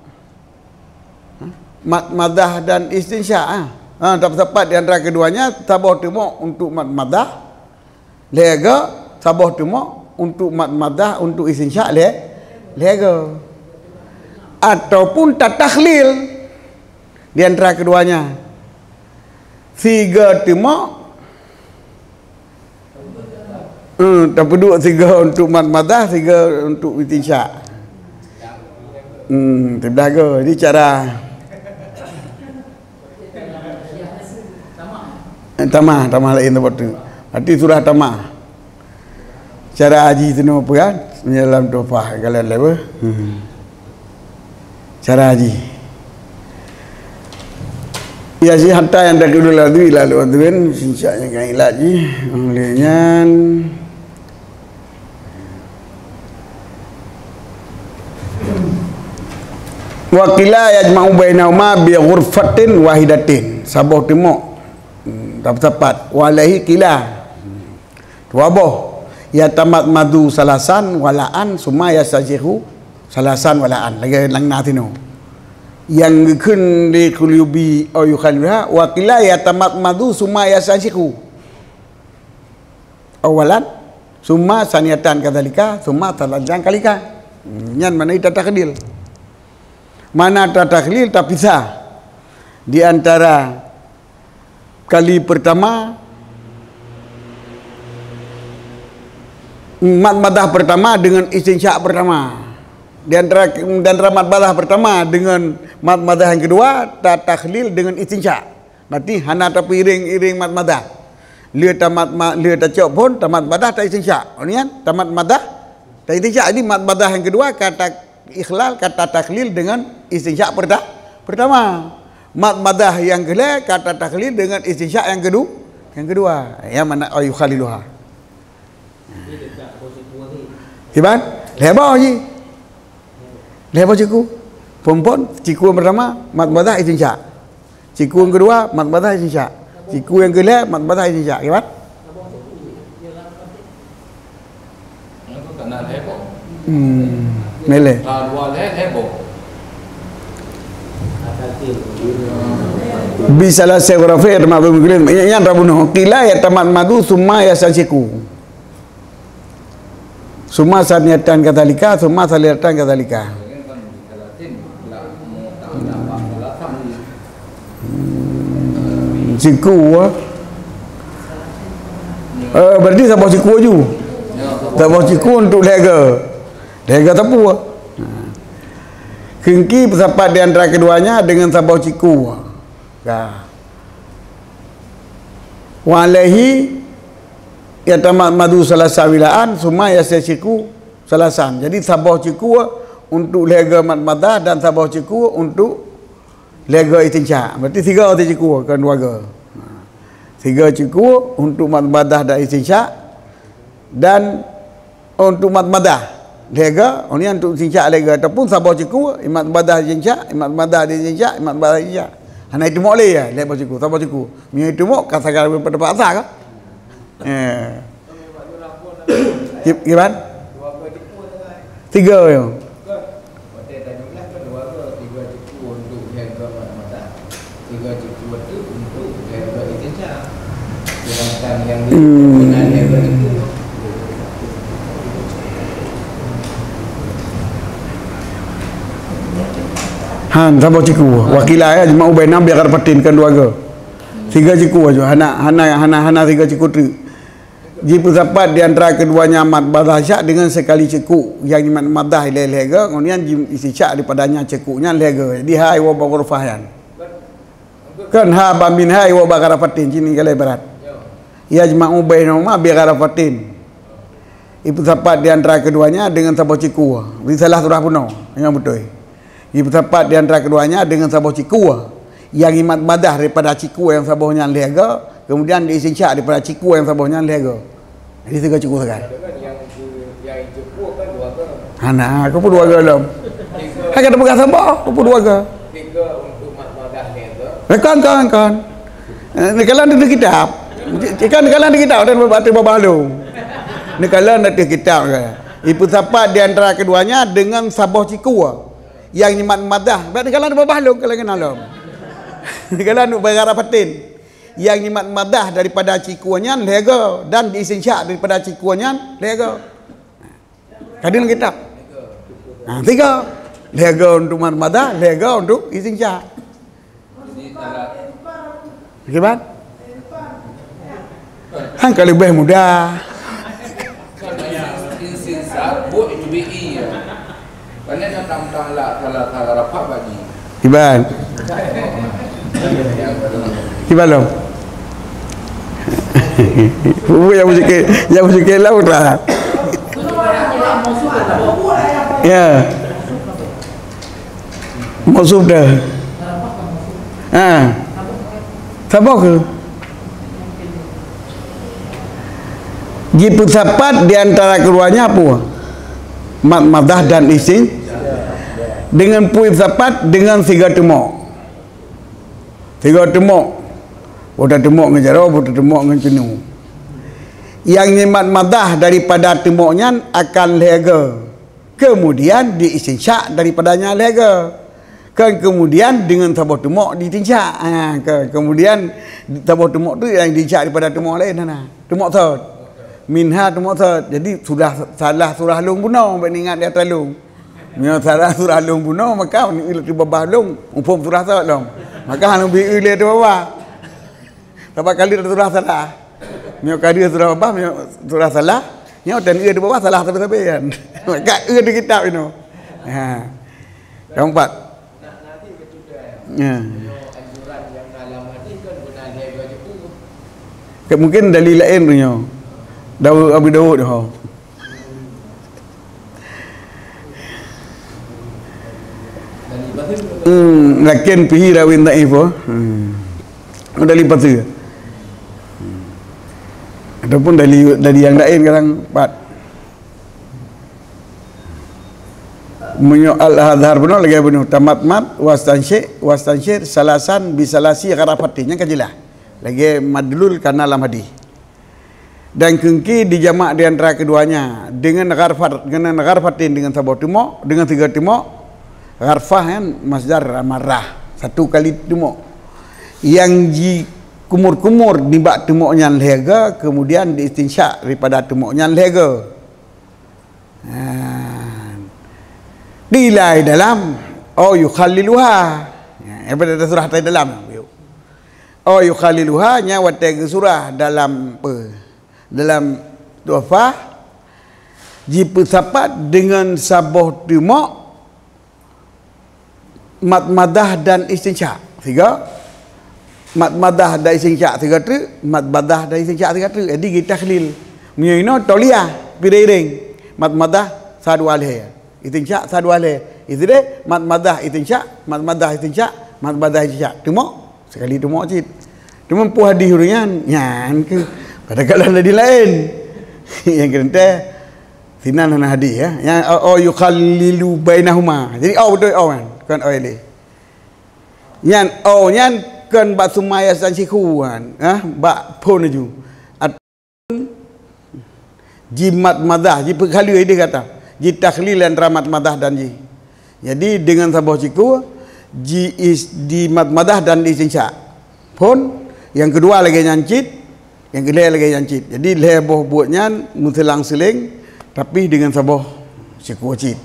madmadah dan istinsyak, ha. Ha, tapeusapat di antara keduanya, saboh teumok untuk madmadah, lhèe goe, saboh teumok untuk madmadah, untuk istinsyak, lhèe, lhèe goe. Ataupun tatakhlil di antara keduanya. Sigoe teumok, eh, tapeuduek sigoe untuk madmadah, sigoe untuk istinsyak. Hmm, teubiet goe. Jadi cara Eh, tamah, tamah laén teumpat tu. Arti surah tamah. Cara haji tu nama apa kan? Dalam Tuhfah, kalian lewa. Hmm. Cara haji. Ya, si hatta yang tak dulu lagi, lalu tu kan, sinsyak yang kan ilat ji. Oleh nyan, Wa qila yajma'u bainahuma bi ghurfatin wahidatin. Saboh teumok. Hmm, sapat. Wa alaihi qila. Dua boh. Yatamadmadu salasan wa la'an summa yastansyiqu salasan wa la'an. Lagèe lam na sinoe. Nyang geukheun lé Qurtubi au yukhaliluha, wa qila yatamadmadu summa yastansyiqu. Awalan, summa saniyatan kadzalika, summa tsalitsatan kadzalika. Nyan makna tatakhlil. Makna tatakhlil, tapisah di antara kali pertama, madmadah pertama dengan istinsyak pertama. Di antara, di antara madmadah pertama dengan madmadah yang kedua, tatakhlil dengan istinsyak. Berarti hana tapeuiréng-iréng madmadah. Lheueh tamadma-, lheueh tacok phon, tamadmadah, taistinsyak. Oh, ni kan? Tamadmadah, taistinsyak. Jadi madmadah yang kedua ka taikhlal, ka tatakhlil dengan istinsyak perta-, pertama. Madmadah yang keulhèe ka tatakhlil dengan istinsyak yang kedu-, yang kedua. Yang mana au yukhaliluha. Kiban? Lhèe boh ji. Lhèe boh siku. Phon-phon, siku yang pertama, madmadah istinsyak. Siku yang kedua, madmadah istinsyak. Siku yang keulhèe, madmadah istinsyak. Kiban? Hmm. Meleh. Bi salasati gharafin yatamadmadu, nyan, nyan tabunoe. Qila yatamadmadu summa yastansiku. Summa saniyatan kadzalika, summa tsalitsatan kadzalika. Hmm, siku, ah. Eh, berarti saboh siku aju. Saboh siku untuk lhèe go. Lhèe go teupeu. Kheun ki peusapat di antara keduanya dengan saboh siku. Ka. Wa alaihi yatamadmadu salasa wilaan, summa yastansiku salasan. Jadi, saboh siku untuk lhèe go madmadah dan saboh siku untuk lhèe go istinsyak. Berarti tiga siku, kon dua go. Tiga siku untuk madmadah dan istinsyak dan untuk madmadah lhèe go, nyan untuk istinsyak lhèe go, ataupun saboh siku, madmadah istinsyak, madmadah istinsyak, madmadah istinsyak. Hana iteumok lé, ya, lhèe boh siku, saboh siku. Meunyoe iteumok, ka sagai pada paksa ka? Eh. Ki-, kiban? Tiga, ya. Watèe tajumlah kan dua go, tiga siku untuk lhèe go madmadah, tiga siku teuk untuk lhèe go istinsyak. Sedangkan nyang di Hmm. lhèe go siku. Han, saboh siku. Wa qila yajma'u bainahuma bi gharfatin, kan dua go. Tiga siku aja. Hana, hana, hana, hana tiga siku teuk. Jipeusapat di antara keduanya madmadah istinsyak dengan sekali siku, nyang madmadah lhèe-lhèe go, kemudian ji-, istinsyak daripadanya siku nyan lhèe go. Jadi, ha iwoe bak gharfah nyan. Kan ha ba minha iwoe bak gharfatin, sini kalau ibarat. Yajma'u bainahuma bi gharfatin. Jipeusapat di antara keduanya dengan saboh siku. Beri salah surah bunoe, nyang beutôi. Jipeusapat di antara keduanya dengan saboh siku. Nyang madmadah daripada siku nyang saboh nyan lhèe go, kemudian diistinsyak daripada siku nyang saboh nyan lhèe go. Jadi, tiga siku sagai. Hana, keupeue dua go lom? Hai ka teupeugah saboh, keupeue dua go? Eh, kon, kon, kon. Eh, neukalon di kitab. Kan neukalon di kitab, dan baca babah lom. Neukalon di kitab, kan. Jipeusapat di antara keduanya dengan saboh siku. Nyang madmadah, bèk neukalon babah lom, kalau kenal lom. Neukalon bak gharfatin. Nyang madmadah daripada siku nyan lhèe go, dan diistinsyak daripada siku nyan lhèe go. Ka di lam kitab. Ha, tiga. Lhèe go untuk madmadah, lhèe go untuk istinsyak. Jadi, salah. Kiban? Han ka leubeh mudah. Istinsyak, buet jubi'i, ya. Pane tentang salah, salah, salah rapat bagi. Kiban? Kiban lom? Buet nyang meusikit, nyang meusikit lom dah. Ya. Maksud dah. Ha. Saboh keuh? Jipeusapat di antara keduanya peue? Madmadah dan istin-, dengan peue jipeusapat? Dengan siga teumok. Siga teumok. Boh teumok ngon jaroe, boh teumok ngon ceunu. Nyang madmadah daripada teumok nyan akan lhèe go. Kemudian diistinsyak daripadanya lhèe go. Kan kemudian dengan saboh teumok diistinsyak. Ha, ke-, kemudian saboh teumok tu nyang diistinsyak daripada teumok laén hana. Teumok sot. Minha teumok sot. Jadi sudah salah surah lôn bunoe, bèk ingat di ateueh lôn. Meunyoe salah surah lôn bunoe, maka di babah lôn muphom surah sot lom. Maka hana bri eu lé di babah. Sabab ka lheueh surah salah. Meunyoe ka lheueh surah babah, meunyoe surah salah, nyoe dan ieu di babah salah sabe-sabe kan. Ka ieu di kitab inoe. Ha. Yang empat. Ya. Ke-, mungkin dalil laén tu nyoe. Daud, Abu Daud, ho. Hmm, lakin fihi rawin dhaif, oh. Hmm. Oh, dari lepas tu. Ataupun dari, dari yang lain kadang pat. Meunyoe al-azhar bunoe lagèe bunoe tamatmat wastansyir, wastansyir salasan bi salasi gharafatin, nyan ka jeulaih. Lagèe madlul kana lam hadis. Dan keungki dijamak di antara keduanya dengan gharfat, dengan gharfatin, dengan saboh teumok, dengan tiga teumok. Gharfah kan masdar marrah. Satu kali teumok. Nyang jikumur-kumur nibak teumok nyan lhèe go, kemudian diistinsyak daripada teumok nyan lhèe go. Ha. Qila dalam, au yukhalliluha. Ya, daripada surah tadi dalam. Au yukhalliluha, nyan watèe geusurah dalam pe-, dalam tuhfah, jipeusapat deungon saboh teumok, madmadah dan istinsyak. Siga. Madmadah dan istinsyak siga treuk, madmadah dan istinsyak siga treuk. Jadi, geutakhlil. Meunyoe inoe tauliah, piréng-iréng. Madmadah, sa dua lhèe. Istinsyak, sa dua lhèe. Isideh, madmadah, istinsyak, madmadah, istinsyak, madmadah, istinsyak. Teumok, sekali teumok cit. Teuma peue hadih ureueng nyan, nyan keuh. Kadang-kadang hadih laén. Nyang keuh teuntèe, sinan hana hadih, ya. Nyang, au, au yukhallilu bainahuma. Jadi, au beutôi au nyan, kon au ilé. Nyan, au nyan kon bak summa yastansyikhun, ha, bak phôn laju. Ataupun jimadmadah, jipeukhaleu idéh gata. Jitakhlil antara madmadah dan ji. Jadi, deungon saboh sikue, ji is-, jimadmadah dan istinsyak. Phôn, nyang keudua lagèe nyan cit, nyang keulhèe lagèe nyan cit. Jadi, lhèe boh buet nyan meuseulang-seuléng, tapi deungon saboh sikue cit.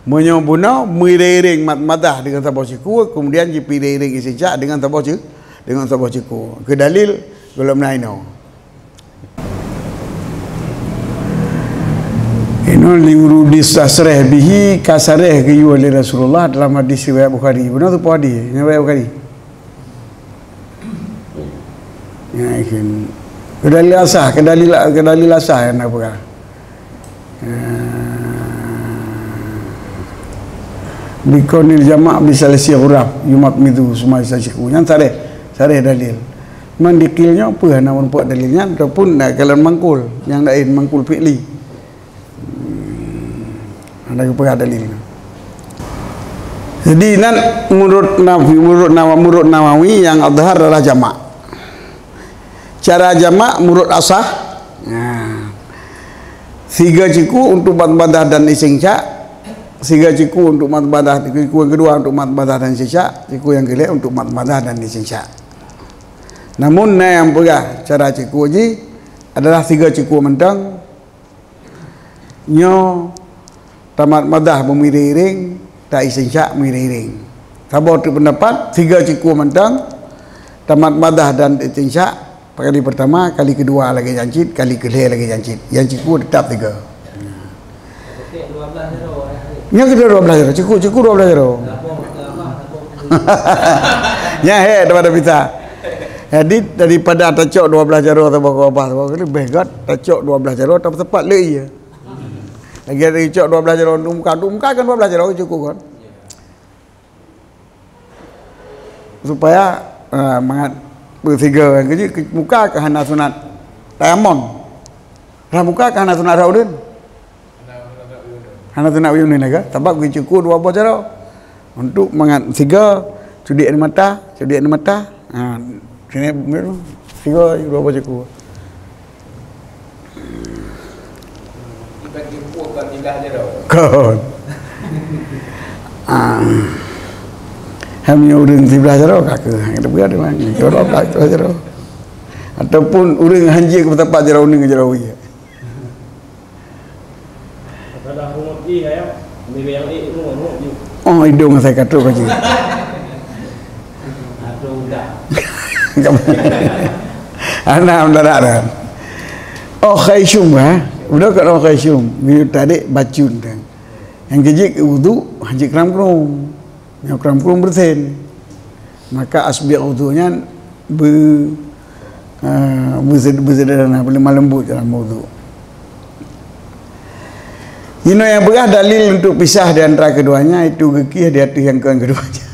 Meunyoe bunoe, meuiréng-iréng madmadah deungon saboh sikue, kemudian jipeuiréng-iréng istinsyak deungon saboh si-, deungon saboh sikue. Keu dalil, gohlom na inoe. Inoe liurudi tasrih bihi, ka sareh geuyue lé Rasulullah dalam hadis riwayat Bukhari. Bunoe teupeue hadis? Riwayat Bukhari. Ya, ikin. Keu dalil asah, keu dalil, keu dalil asah nyang na peugah. Ya. Bikonil jamak bisalasi huruf yumat midu sumai sasiku. Nyan sareh, sareh dalil. Mandikil nyoe peue hana meureumpok dalil nyan ataupun na kalon mangkul, nyang laén mangkul fi'li. Hmm. Ada geupeugah dalil. Jadi, nan menurut Nawawi, menurut Nawa-, menurut Nawawi, yang azhar adalah jamak. Cara jamak menurut asah, nah, siga siku untuk madmadah dan istinsyak, siga siku untuk madmadah, siku yang kedua untuk madmadah dan istinsyak, siku yang keulhèe untuk madmadah dan istinsyak. Namun, na nyang peugah cara siku jih adalah siga siku mantong, nyoe tamadmadah meuiréng-iréng, taistinsyak meuiréng-iréng. Saboh teuk peundapat, siga siku mantong, tamadmadah dan istinsyak, kali peurtama, kali keudua lagèe nyan cit, kali keulhèe lagèe nyan cit. Nyang siku teutap siga. Nyan keudua dua blaih jaroe, siku, siku dua blaih jaroe. Nyan hèk daripada pisah. Jadi, daripada tacok dua blaih jaroe saboh keu babah, saboh keu leubeh göt, tacok dua blaih jaroe, tapeusapat lé ie. Lagèe tacok dua blaih jaroe untuk muka, untuk muka kan dua blaih jaroe cukup kan? Supaya, ah, mangat beusiga kan. Jadi, muka ka hana sunat tayamum. Rhah muka ka hana sunat rhah ureuen. Hana sunat ureuen lagèe, sabab geucuku dua boh jaroe. Untuk mangat siga, cudik di mata, cudik di mata. Ha, sini, siga dua boh cuku. Kon. Ah. Hai meunyoe ureueng siblah jaroe ka keuh. Kita peugah deungon dua blaih jaroe. Ataupun ureueng hanjeuet keu teumpat jaroe uneung jaroe ie. Oh, idong saya katrok aja. Ana meudadak dah. Oh, khaisyum, ha? Udah kat oh, khaisyum. Geuyue tarék bacun kan. Nyang keujeuet wudu, hanjeuet kram-krum. Nyang kram-krum beureusen. Maka asbiq wudu nyan be-, eh, beused-, beusederhana, beulemah lembut dalam wudu. Inoe nyang peugah dalil untuk pisah di antara keduanya, itu geukih di ateueh nyang kon keduanya.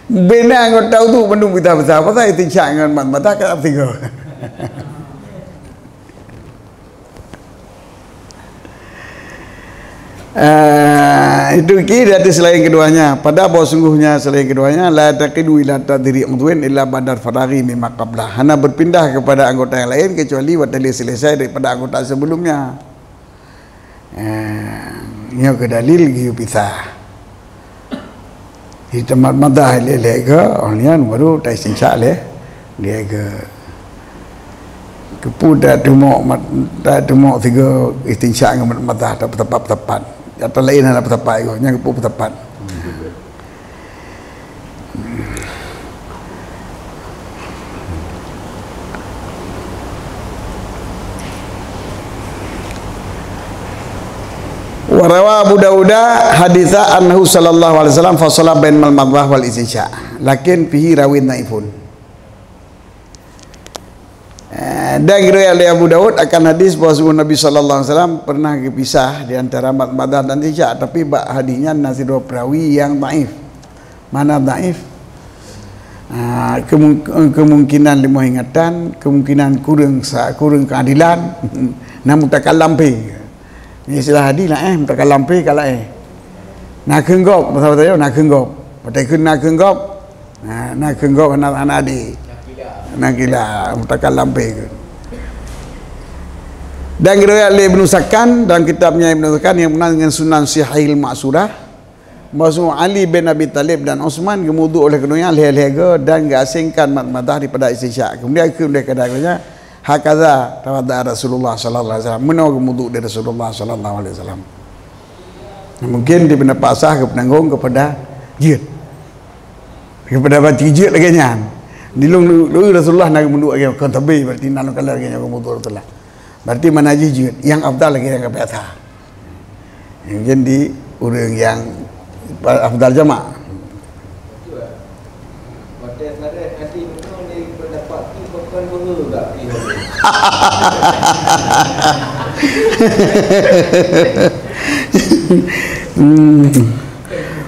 Bina anggota wudu bandum pisah-pisah, pasal istinsyak ngon mat mata ka tiga. Ah, itu ki di atas selain keduanya. Pada bahwa sungguhnya selain keduanya, la taqidu ila tadhiri udwin illa ba'dal faraghi mimma qablah. Hana berpindah kepada anggota yang lain kecuali watèe lé selesai daripada anggota sebelumnya. Ah, nyoe keuh dalil geuyue pisah. Di teumpat madah lé-lé geuh, oh nyan baru ta-istinsyak lé, lé geuh. Keupeue ta teumok mat-, ta teumok sigoe istinsyak ngon mat-, madah ta peusapat-peusapat. Ata laén hana peusapat geuh, nyan keupeue peusapat. Wa rawa Abu Dauda haditsa annahu sallallahu alaihi wasallam fasala bainal madmadah wal istinsya. Lakin fihi rawin dhaifun. Eh, dan riwayat lé Abu Daud akan hadis bahwa Nabi sallallahu alaihi wasallam pernah geupisah di antara madmadah dan istinsya, tapi bak hadis nyan na sidroe perawi nyang dhaif. Mana dhaif? Ah, kemung-, kemungkinan leumoh ingatan, kemungkinan kureueng sa-, kureueng keadilan, na mutakalam pih. Istilah hadis lah, eh, mutakalam pih ka laén. Na kheun gob, masa-masa nyoe na kheun gob. Watèe kheun na kheun gob, na, na kheun gob hana, hana adé. Na kila, mutakalam pih kheun. Dan riwayat lé Ibnu Sakan dalam kitabnya Ibnu Sakan nyang beunan ngon Sunan Sahihil Ma'surah, Maksud Ali bin Abi Thalib dan Utsman geumudu lé keudua nyan lhèe-lhèe goe dan geuasingkan madmadah daripada istinsya. Kemudian geukheun lé keudua nyan, "Hakaza tawadda'a Rasulullah sallallahu alaihi wasallam." Meunoe geumudu lé Rasulullah sallallahu alaihi wasallam. Mungkin di pendapat sah geupeunanggong kepada jeuet. Kepada baca jeuet lagèe nyan. Di lôn, lôn Rasulullah na geumudu lagèe nyan, kon tabi berarti na lôn kala lagèe nyan geumudu Rasulullah. Berarti mana jih jeuet, nyang afdal lagèe nyang biasa. Mungkin di ureueng nyang afdal jamak. Hmm.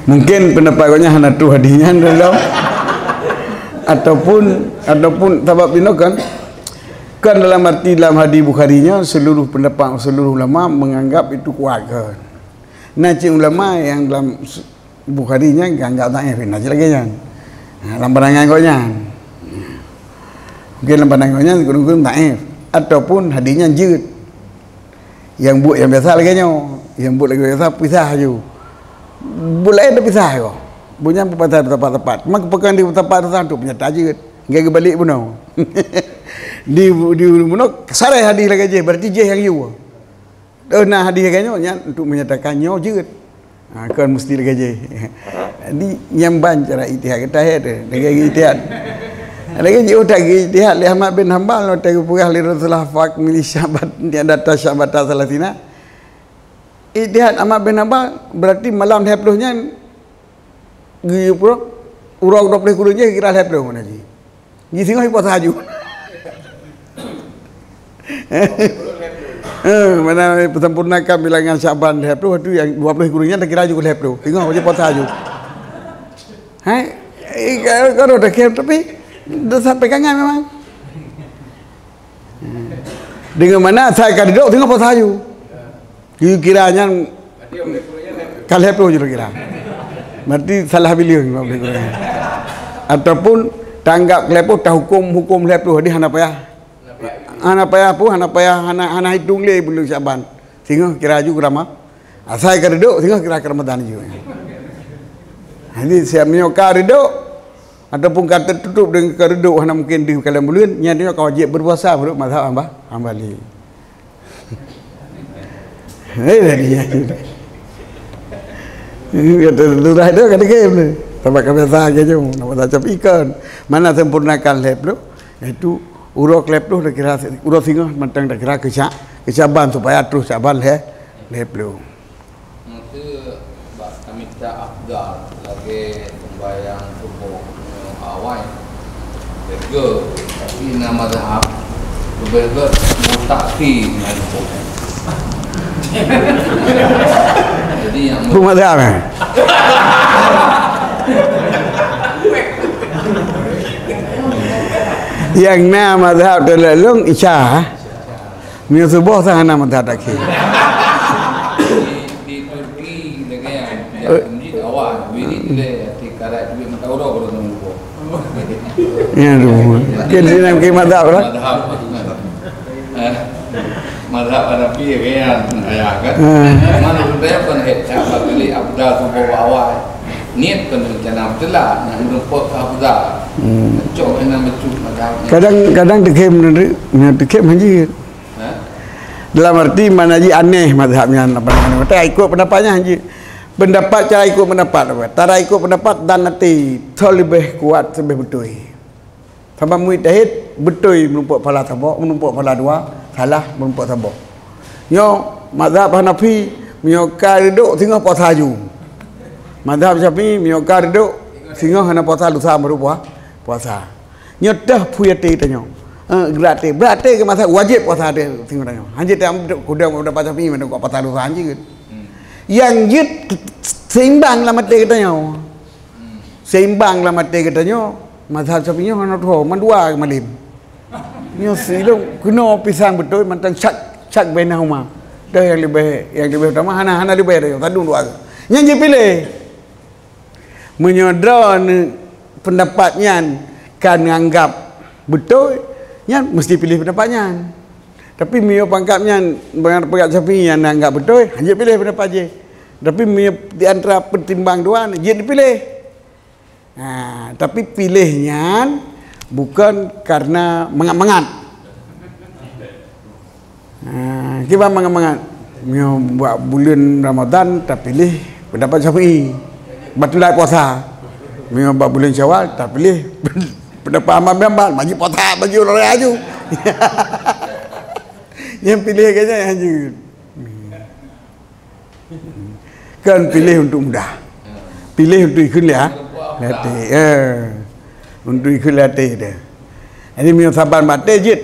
Mungkin pendapat gobnyan hana troh hadis nyan dalam, ataupun, ataupun sabab inoe kan, Kan dalam arti dalam hadis Bukhari nyoe seluruh pendapat seluruh ulama menganggap itu kuat kan. Na cit ulama nyang dalam s-, Bukhari nyan geuanggap dhaif, na cit lagèe nyan. Ha, lam pandangan gobnyan. Mungkin lam pandangan gobnyan gurung-gurung dhaif ataupun hadis nyan jeuet. Nyang buet nyang biasa lagèe nyoe, nyang buet lagèe biasa pisah aju. Buet laén teupisah kok. Buet nyan peue pasai teumpat-teumpat. Maka peue kan di teumpat-teumpat tu peunyata jeuet. Nggak keubalek bunoe. Di, di bunoe sarai hadis lagèe jih, berarti jih nyang yue. Dah na hadis lagèe nyoe nyan untuk menyatakan nyoe jeuet. Ha, kon mesti lagèe jih. Jadi nyang ban cara ijtihad kita he tu, lagèe ijtihad. Lagèe jih utak ijtihad lé Ahmad bin Hambal, utak geupeugah lé Rasulullah faq min Sya'ban, dia data Sya'ban ta salasina. Ijtihad Ahmad bin Hambal berarti malam lhèe ploh nyan Geuyue peuruok, uroe dua ploh kureueng jih kira lhèe ploh mana jih. Jih singoh ipuasa aju. Eh, mana peusempurnakan bilangan Syaban lhèe ploh, tu nyang dua ploh kureueng nyan takira aju lhèe ploh. Singoh jih puasa aju. Hai, eh, ka-, ka roh dah kem, tapi dah sampai kangan memang. Deungon mana asai ka dudoe singoh puasa aju. Geukira nyan ka lhèe ploh jih kira. Berarti salah bileung lima belas kurang. Ataupun tanggap lhèe ploh, tahukum hukum lhèe ploh, jadi hana payah. Hana payah pun, hana payah, hana, hana hitung lé buleuen Syaban. Singoh kira aju keu Rama-, asai ka dudoe, singoh kira keu Ramadan aju. Jadi siap meunyoe ka dudoe, ataupun ka teututup deungon ka dudoe hana mungkin deuh kalon buleuen, nyan nyoe ka wajéb berpuasa menurut mazhab Hamba-, Hambali. Eh, dah dia. Kata lurah tu kata game tu. Tambah ka biasa ke je, nak macam ikan. Mana sempurnakan lhèe ploh, itu uroe lhèe ploh dah kira, uroe singoh mantong dah kira keu Sya-, keu Syaban supaya terus Syaban lhèe, lhèe ploh. Maka bak tamita afdal lagèe sembahyang suboh nyoe awai. Betul. Tapi na mazhab betul mutakhir ngon suboh. Jadi nyang Peue mazhab, eh? Nyang na mazhab teulalong Isya. Meunyoe suboh sa hana mantah takhir. Di, di Turki dengan yang, yang Eh. Masjid awal, wirid le, hati karat duit mata uroe kalau tunggu. Ya tu. Mungkin sini mungkin mazhab lah. Mazhab. Eh, mazhab Hanafi ya, kan? Ayah kan? Hmm. Mana tu dia pun head tak bagi abdal subuh awal. Niet kon rencana beuteulah, nyang meureumpok keu afdal. Hmm. Cok, hana bacut mazhab. Kadang, kadang teukhem, meunurot, meunurot teukhem hanjeuet. Ha? Dalam arti mana jih aneh mazhab nyan, apa namanya, tapi ikut pendapat nyan hanjeuet. Pendapat, cara ikut pendapat apa? Cara ikut pendapat dan nanti tho leubeh kuat, leubeh beutôi. Sabab mujtahid beutôi meureumpok pahala saboh, meureumpok pahala dua, salah meureumpok saboh. Nyoe mazhab Hanafi, meunyoe ka reudok singoh puasa aju. Mazhab Syafi'i, meunyoe ka reudok singoh hana puasa, lusa baru pua-, puasa. Nyoe teuh phui até tanyoe. Eh, geuraté. Beuraté keu masa wajéb puasa até singoh tanyoe. Hanjeuet tam kudang pendapat Syafi'i, mana kok puasa lusa hanjeuet. Nyang jeuet seimbang lam até geutanyoe. Seimbang lam até geutanyoe, mazhab Syafi'i nyoe hana tuho, mandua malem. Nyoe sidong keunoe pisang beutôi mantong syak, syak bainahuma. Dah nyang leubeh, nyang leubeh utama hana, hana leubeh dah, tadung dua. Nyang jipiléh. Meunyoe droeneuh pendapat nyan ka neuanggap beutôi, nyan meusti piléh pendapat nyan. Tapi meunyoe pangkat nyan, pangkat Syafi'i nyang neuanggap beutôi, hanjeuet piléh pendapat jih. Tapi meunyoe di antara pertimbang dua, jeuet dipiléh. Ha, tapi piléh nyan bukon karena mangat-mangat. Ha, kiban mangat-mangat. Meunyoe bak buleuen Ramadhan tapiléh pendapat Syafi'i. Batal puasa. Meunyoe bak buleuen Syawal tapiléh pendapat Ahmad bin Hanbal, wajéb puasa, wajéb loreh aju. Nyang piléh keu nyan hanjeuet. Kan piléh untuk mudah. Piléh untuk ikheun lia-, lia até. Ya. Untuk ikheun lia até dia. Jadi, meunyoe saban baté jeuet.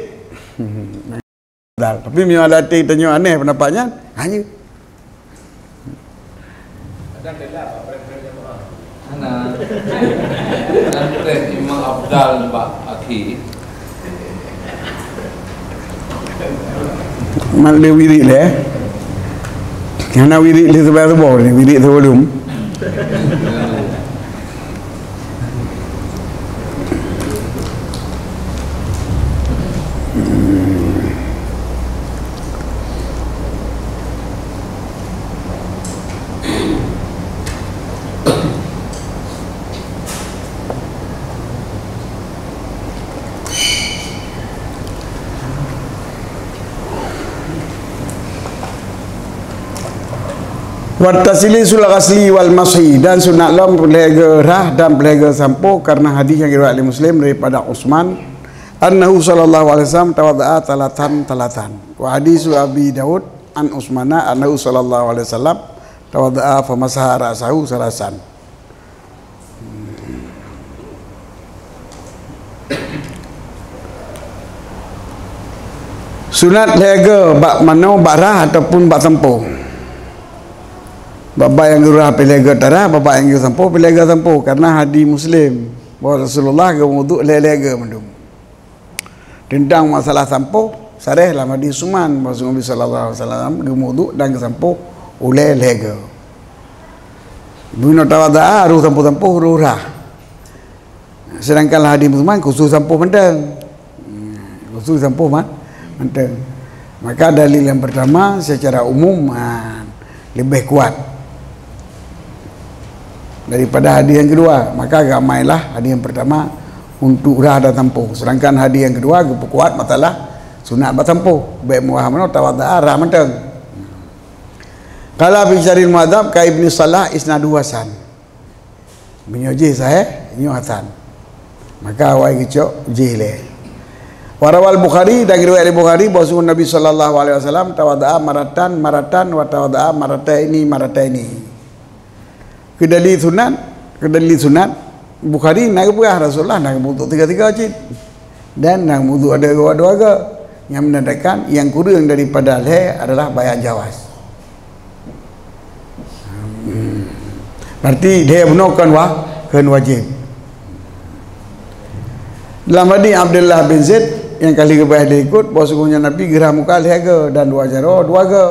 Tapi meunyoe lia até tanyoe aneh pendapat nyan, hanjeuet. Hana. Nyan teh Imam Afdal bak akhé. Mat lé wirid lé. Hana wirid lé seubab-seubab lé, wirid sebelum. Wa taslisul ghasli wal mashi, dan sunat lom peuleugée rhah dan peuleugée sampoe, karena hadis nyang riwayat lé Muslim daripada Utsman, annahu sallallahu alaihi wasallam tawadda'a thalathan thalathan. Wa hadisu Abi Daud an Utsmana annahu sallallahu alaihi wasallam tawadda'a famasaha ra'sahu thalathan. Sunat lhée goe bak manoe, bak rhah ataupun bak sampoe. Babah nyang geurhah pih lhée goe tarhah, babah nyang geusampoe pih lhée goe sampoe. Karena hadis Muslim bahwa Rasulullah geumuduk lhée-lhée goe mandum. Teuntang masalah sampoe, sareh lam hadis Utsman, Rasul Nabi sallallahu alaihi wasallam geumuduk dan geusampoe ulée lhée goe. Bunoe tawadda'a, roh sampoe-sampoe, roh rhah. Sedangkan hadis Utsman khusus sampoe mantong. Khusus sampoe ma-, mantong. Maka dalil yang pertama secara umum, ha, lebih kuat daripada hadis yang kedua. Maka ramailah hadis yang pertama untuk rhah dan sampoe. Sedangkan hadis yang kedua geupeukuat masalah sunat bak sampoe. Bék meuwah manoe tawadda'a rhah mantong. Qala fi Syarhil Muhadzab ka Ibnu Salah isnaduhu hasan. Meunyoe jih sahih, nyoe hasan. Maka awai geucok jih lé. Wa rawal Bukhari, dan riwayat Bukhari bahwa Nabi sallallahu alaihi wasallam tawadda'a maratan, maratan, wa tawadda'a marataini, marataini. Keu dalil sunat, keu dalil sunat, Bukhari na geupeugah Rasulullah na geumuduk tiga-tiga cit. Dan na geumuduk ada dua-dua goe. Nyang menandakan nyang kureueng daripada lhée adalah bayan jawaz. Hmm. Berarti lhée bunoe kon wa-, kon wajéb. Lam hadis Abdullah bin Zaid nyang ka lheueh geupeugah lé ikot, bahwa sungguhnya Nabi geurhah muka lhée goe dan dua jaroe dua goe.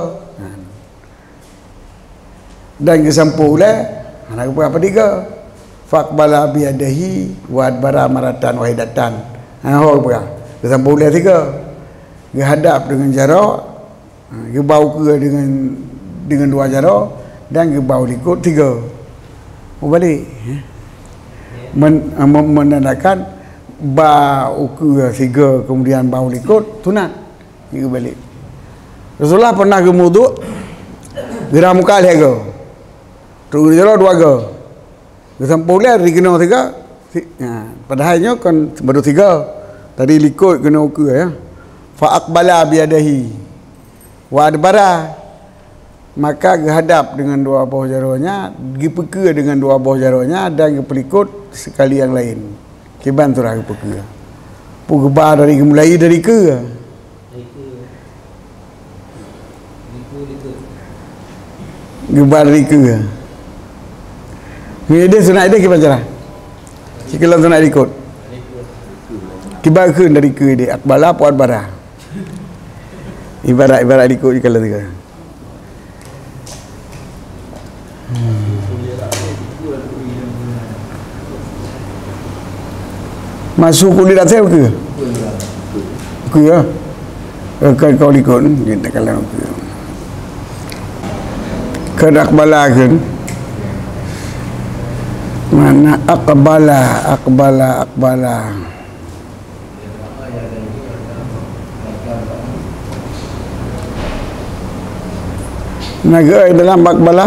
Dan geusampoe ulée, hana geupeugah padum goe. Faqbala biyadaihi wa adbara maratan wahidatan. Hana ho geupeugah. Geusampoe ulée sigoe. Geuhadab deungon jaroe, ha, geubau keue deungon, deungon dua jaroe, dan geubau likot sigoe. Mubalek, eh. Men-, men-, menandakan ba ukeue siga, kemudian ba u likot, sunat. Jeuet keu balek. Rasulullah pernah geumuduk, geurhah muka lhèe goe. Trok geujaroe dua goe. Geusampôh lé di keunoe siga. Si-, ha, padahai nyoe kon baru siga. Tadi likot keunoe ukeue, ya. Fa aqbala biyadaihi wa adbara. Maka geuhadap deungon dua boh jaroe nyan, geupeukeu deungon dua boh jaroe nyan dan geupeulikot sekali nyang laén. Kiban surah geupeukeu. Peue geuba dari, geumulai dari keue. Geuba dari keue. Ngon idéh, sunat idéh kiban cara? Sikalon sunat likot. Kiban kheun dari keue idéh, aqbala po adbara. Ibarat, ibarat likot sikalon siga. Hmm. Masuk kulit atas ke? Ke ya? Eh, kan kau likot, dia tak kalah ke. Kan aqbala kan? Mana aqbala, aqbala, aqbala. Na geuh dalam aqbala.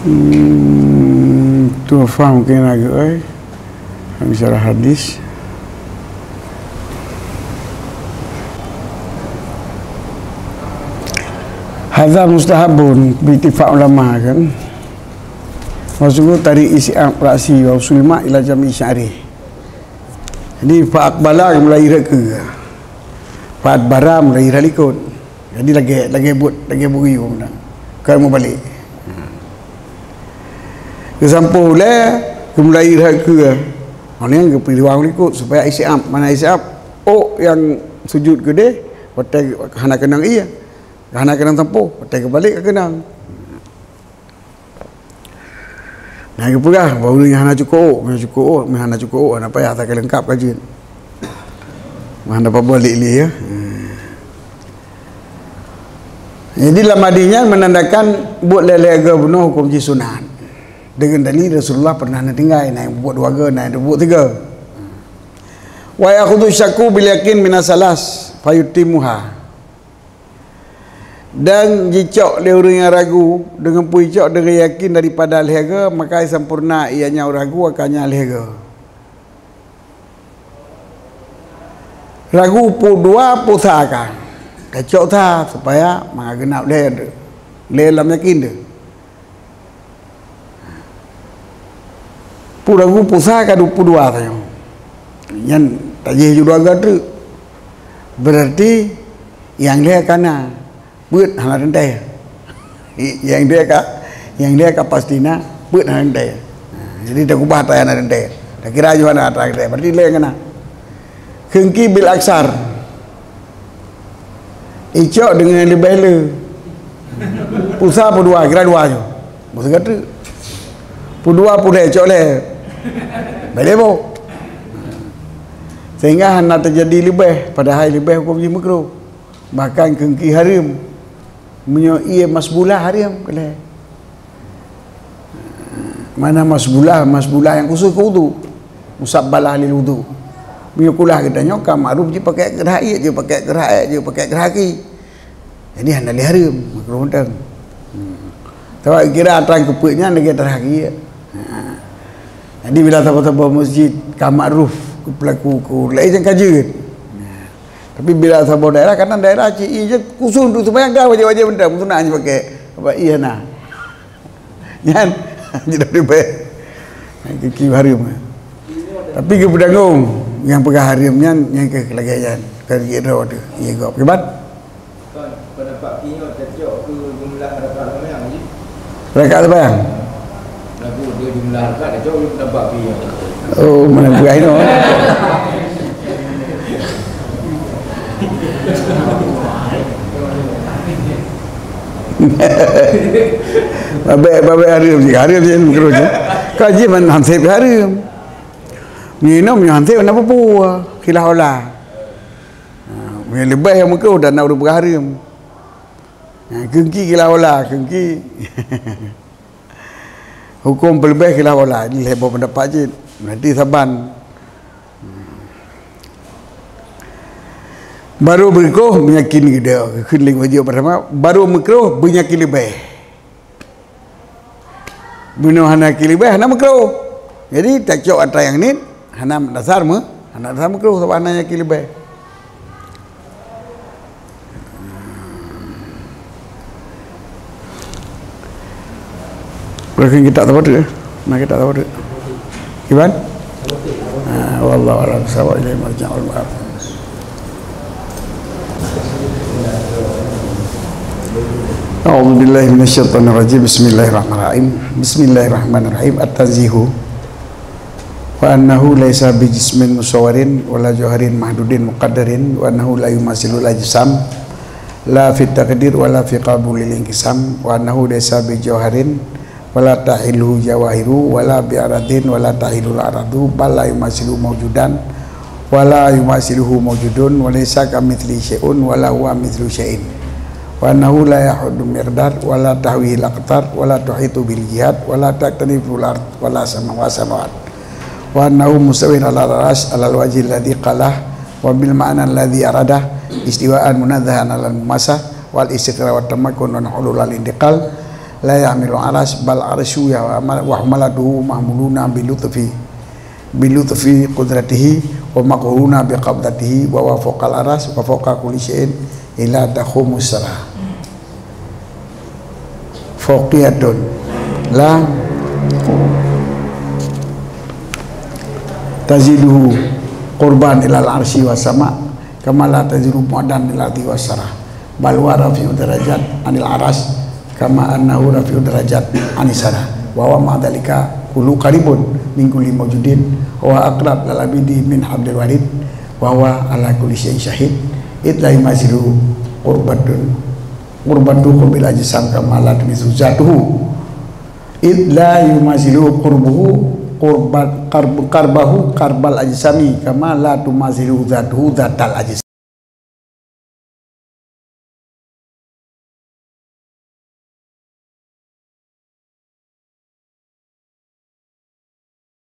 Hmm, tu faham ke na geuh. Dalam syarah hadis. Hadza mustahabun bi ittifaq ulama kan. Maksudnya tarik isy'ab ra'si wa usul ma ila jam'i sya'ri. Jadi fa aqbala mulai rhah keue. Fa adbara mulai rhah likot. Jadi lagèe, lagèe buet, lagèe buet geuyue meunan. Ka mubalek. Geusampôh lé, geumulai rhah keue. Nyan geupeudua likot supaya isy'ab. Mana isy'ab? Ôk nyang sujud keudéh, watèe hana keunong ié. Hana keunong sampôh, watèe geubalek ka keunong. Nah, geupeugah, bak ureueng nyang hana cukôp ôk, nyang cukôp ôk, nyang hana cukôp ôk, hana payah, asai ka leungkap ka jeuet. Hana payah balek lé, ya. Hmm. Jadi, lam hadis nyan menandakan buet lhèe-lhèe goe bunoe huköm jih sunat. Deungon dalil Rasulullah pernah na tinggai, na nyang buet dua goe, na nyang buet tiga. Wa ya'khudhu syakku bil yakin minas salas, fayutimmuha. Dan jicok lé ureueng nyang ragu, deungon peue jicok deungon yakin daripada lhèe goe, maka jisampurna ia nyang ragu akan nyang lhèe goe. Ragu peue dua, peue sa ka. Kacok sa supaya mangat geunap lhèe, lhèe lam yakin teuh. Peue ragu peue sa ka dua puluh dua tanyoe. Nyan tajih ju dua goe treuk. Berarti nyang lhèe ka na, peuet hana teuntèe. Nyang lhèe ka, nyang lhèe ka pasti na, peuet hana teuntèe. Jadi takubah atra hana teuntèe. Takira ju hana atra teuntèe. Berarti lhèe ka na. Kheun ki bil aksar. Icok deungon leubeh le. Peue sa peue dua, kira dua ju. Meusigoe treuk. Peue dua, peue lhèe, cok lhèe. Bèk lhèe boh. Sehingga hana teujadi leubeh, padahai leubeh huköm jih meukruh. Bahkan kheun ki hareuem. Meunyoe ié masbulah hareuem, keu lhèe. Mana masbulah, masbulah nyang khusus keu udhu. Musabbalah lil udhu. Meunyoe kulah geutanyoe ka makruf jipakèk keu rhah ié, jipakèk keu rhah èk, jipakèk keu rhah aki. Jadi hana lé hareuem, makruh mantong. Hmm. Sabab kira atra keu peuet nyan lagèe atra rhah aki. Ha. Jadi bila saboh-saboh masjid ka makruf keu peulaku keu laén nyang ka jeuet. Nah. Tapi bila saboh daerah, kadang daerah cit ié je khusus untuk sumbayang dah wajéb-wajéb mantong, sunat hana jipakèk. Apa ié hana. Nyan, jadi leubeh. Kiki hareuem. Tapi geupeutanggong nyang peugah hareuem nyan, nyan keuh lagèe nyan. Ka jeuet droe teuh. Ié gob. Kiban? Kon, pendapat pi nyoe cocok keu jumlah rakaat seumayang jih? Rakaat seumayang? Lagu dia jumlah rakaat cocok keu pendapat pi nyoe. Oh, mana peugah inoe? Babèe, babèe hareuem jih, hareuem jih makruh jih. Ka jih man hansép hareuem. Minum nyoe hansép hana peue-peue, khilaf aula. Ha, meunyoe leubeh nyang makruh dan na ureueng peugah hareuem. Ha, kheun ki khilaf aula, kheun ki. Huköm peuleubeh khilaf aula, lhèe boh peundapat cit. Berarti saban. Barô beureukoh meunyakin geude, kheun lé wajib bersama, barô meukroh beunyakin leubeh. Bunoe hana yakin leubeh, hana meukroh. Jadi, tacok atra nyang niet, hana dasar meuh, hana dasar meukroh, sabab hana yakin leubeh. Berarti kita tak tahu tu, eh? Nah, kita tak tahu tu. Iban? Ah, wallahu a'lam bishawab. Ilaihi marji'ul ma'ab. A'udzu billahi minasyaitonir rajim. Bismillahirrahmanirrahim. Bismillahirrahmanirrahim. At-tanzihu. Wa annahu laisa bi jismin musawwarin, wa la jauharin mahdudin muqaddarin, wa annahu la yumasilul ajsam, la fit taqdir, wa la fi qabulil inqisam, wa annahu laisa bi jauharin, wa la tahillu jawahiru, wa la bi aradin, wa la tahillul aradu, bal la yumasilu maujudan, wa la yumasiluhu maujudun, wa laisa kamitsli syai'un, wa la huwa mitslu syai'in. Wa annahu la yahuddu miqdar, wa la tahwihil aqtar, wa la tuhitu bil jihad, wa la taktaniful ard, wa la sama-, wa samawat. Wa annahu mustawin 'alal 'arsy 'alal wajhi alladzi qalah, wa bil ma'na alladzi aradah, istiwaan munazzahan 'anil mumatsah, wal istiqrar wat tamakkun wal hulul wal intiqal, la yahmilu 'arsy, bal 'arsyu wa hama-, wa hamalatuhu mahmuluna bi lutfi, bi lutfi qudratihi, wa maqhuruna bi qabdatihi, wa huwa fawqal 'arsy, wa fawqa kulli syai'in, ila takhumus salah. Fawqiyatun la taziduhu qurban ilal 'arsyi was sama', kama la tazidu bu'dan ilal ardi was sarah. Bal huwa rafi'u darajat 'anil 'arsy, kama annahu rafi'u darajat 'anis sarah. Wa huwa ma'a dzalika kullu qaribun min kulli maujudin, wa huwa aqrab lil 'abidi min hablil warid, wa huwa 'ala kulli syai'in syahid. Id la yumasilu qurbatun qurbatuhu bil ajsam kama la tumatsilu zatuhu. Id la yumasilu qurbuhu qurbat-, qarb-, qarbahu qarbal ajsami kama la tumatsilu zatuhu zatal ajsam.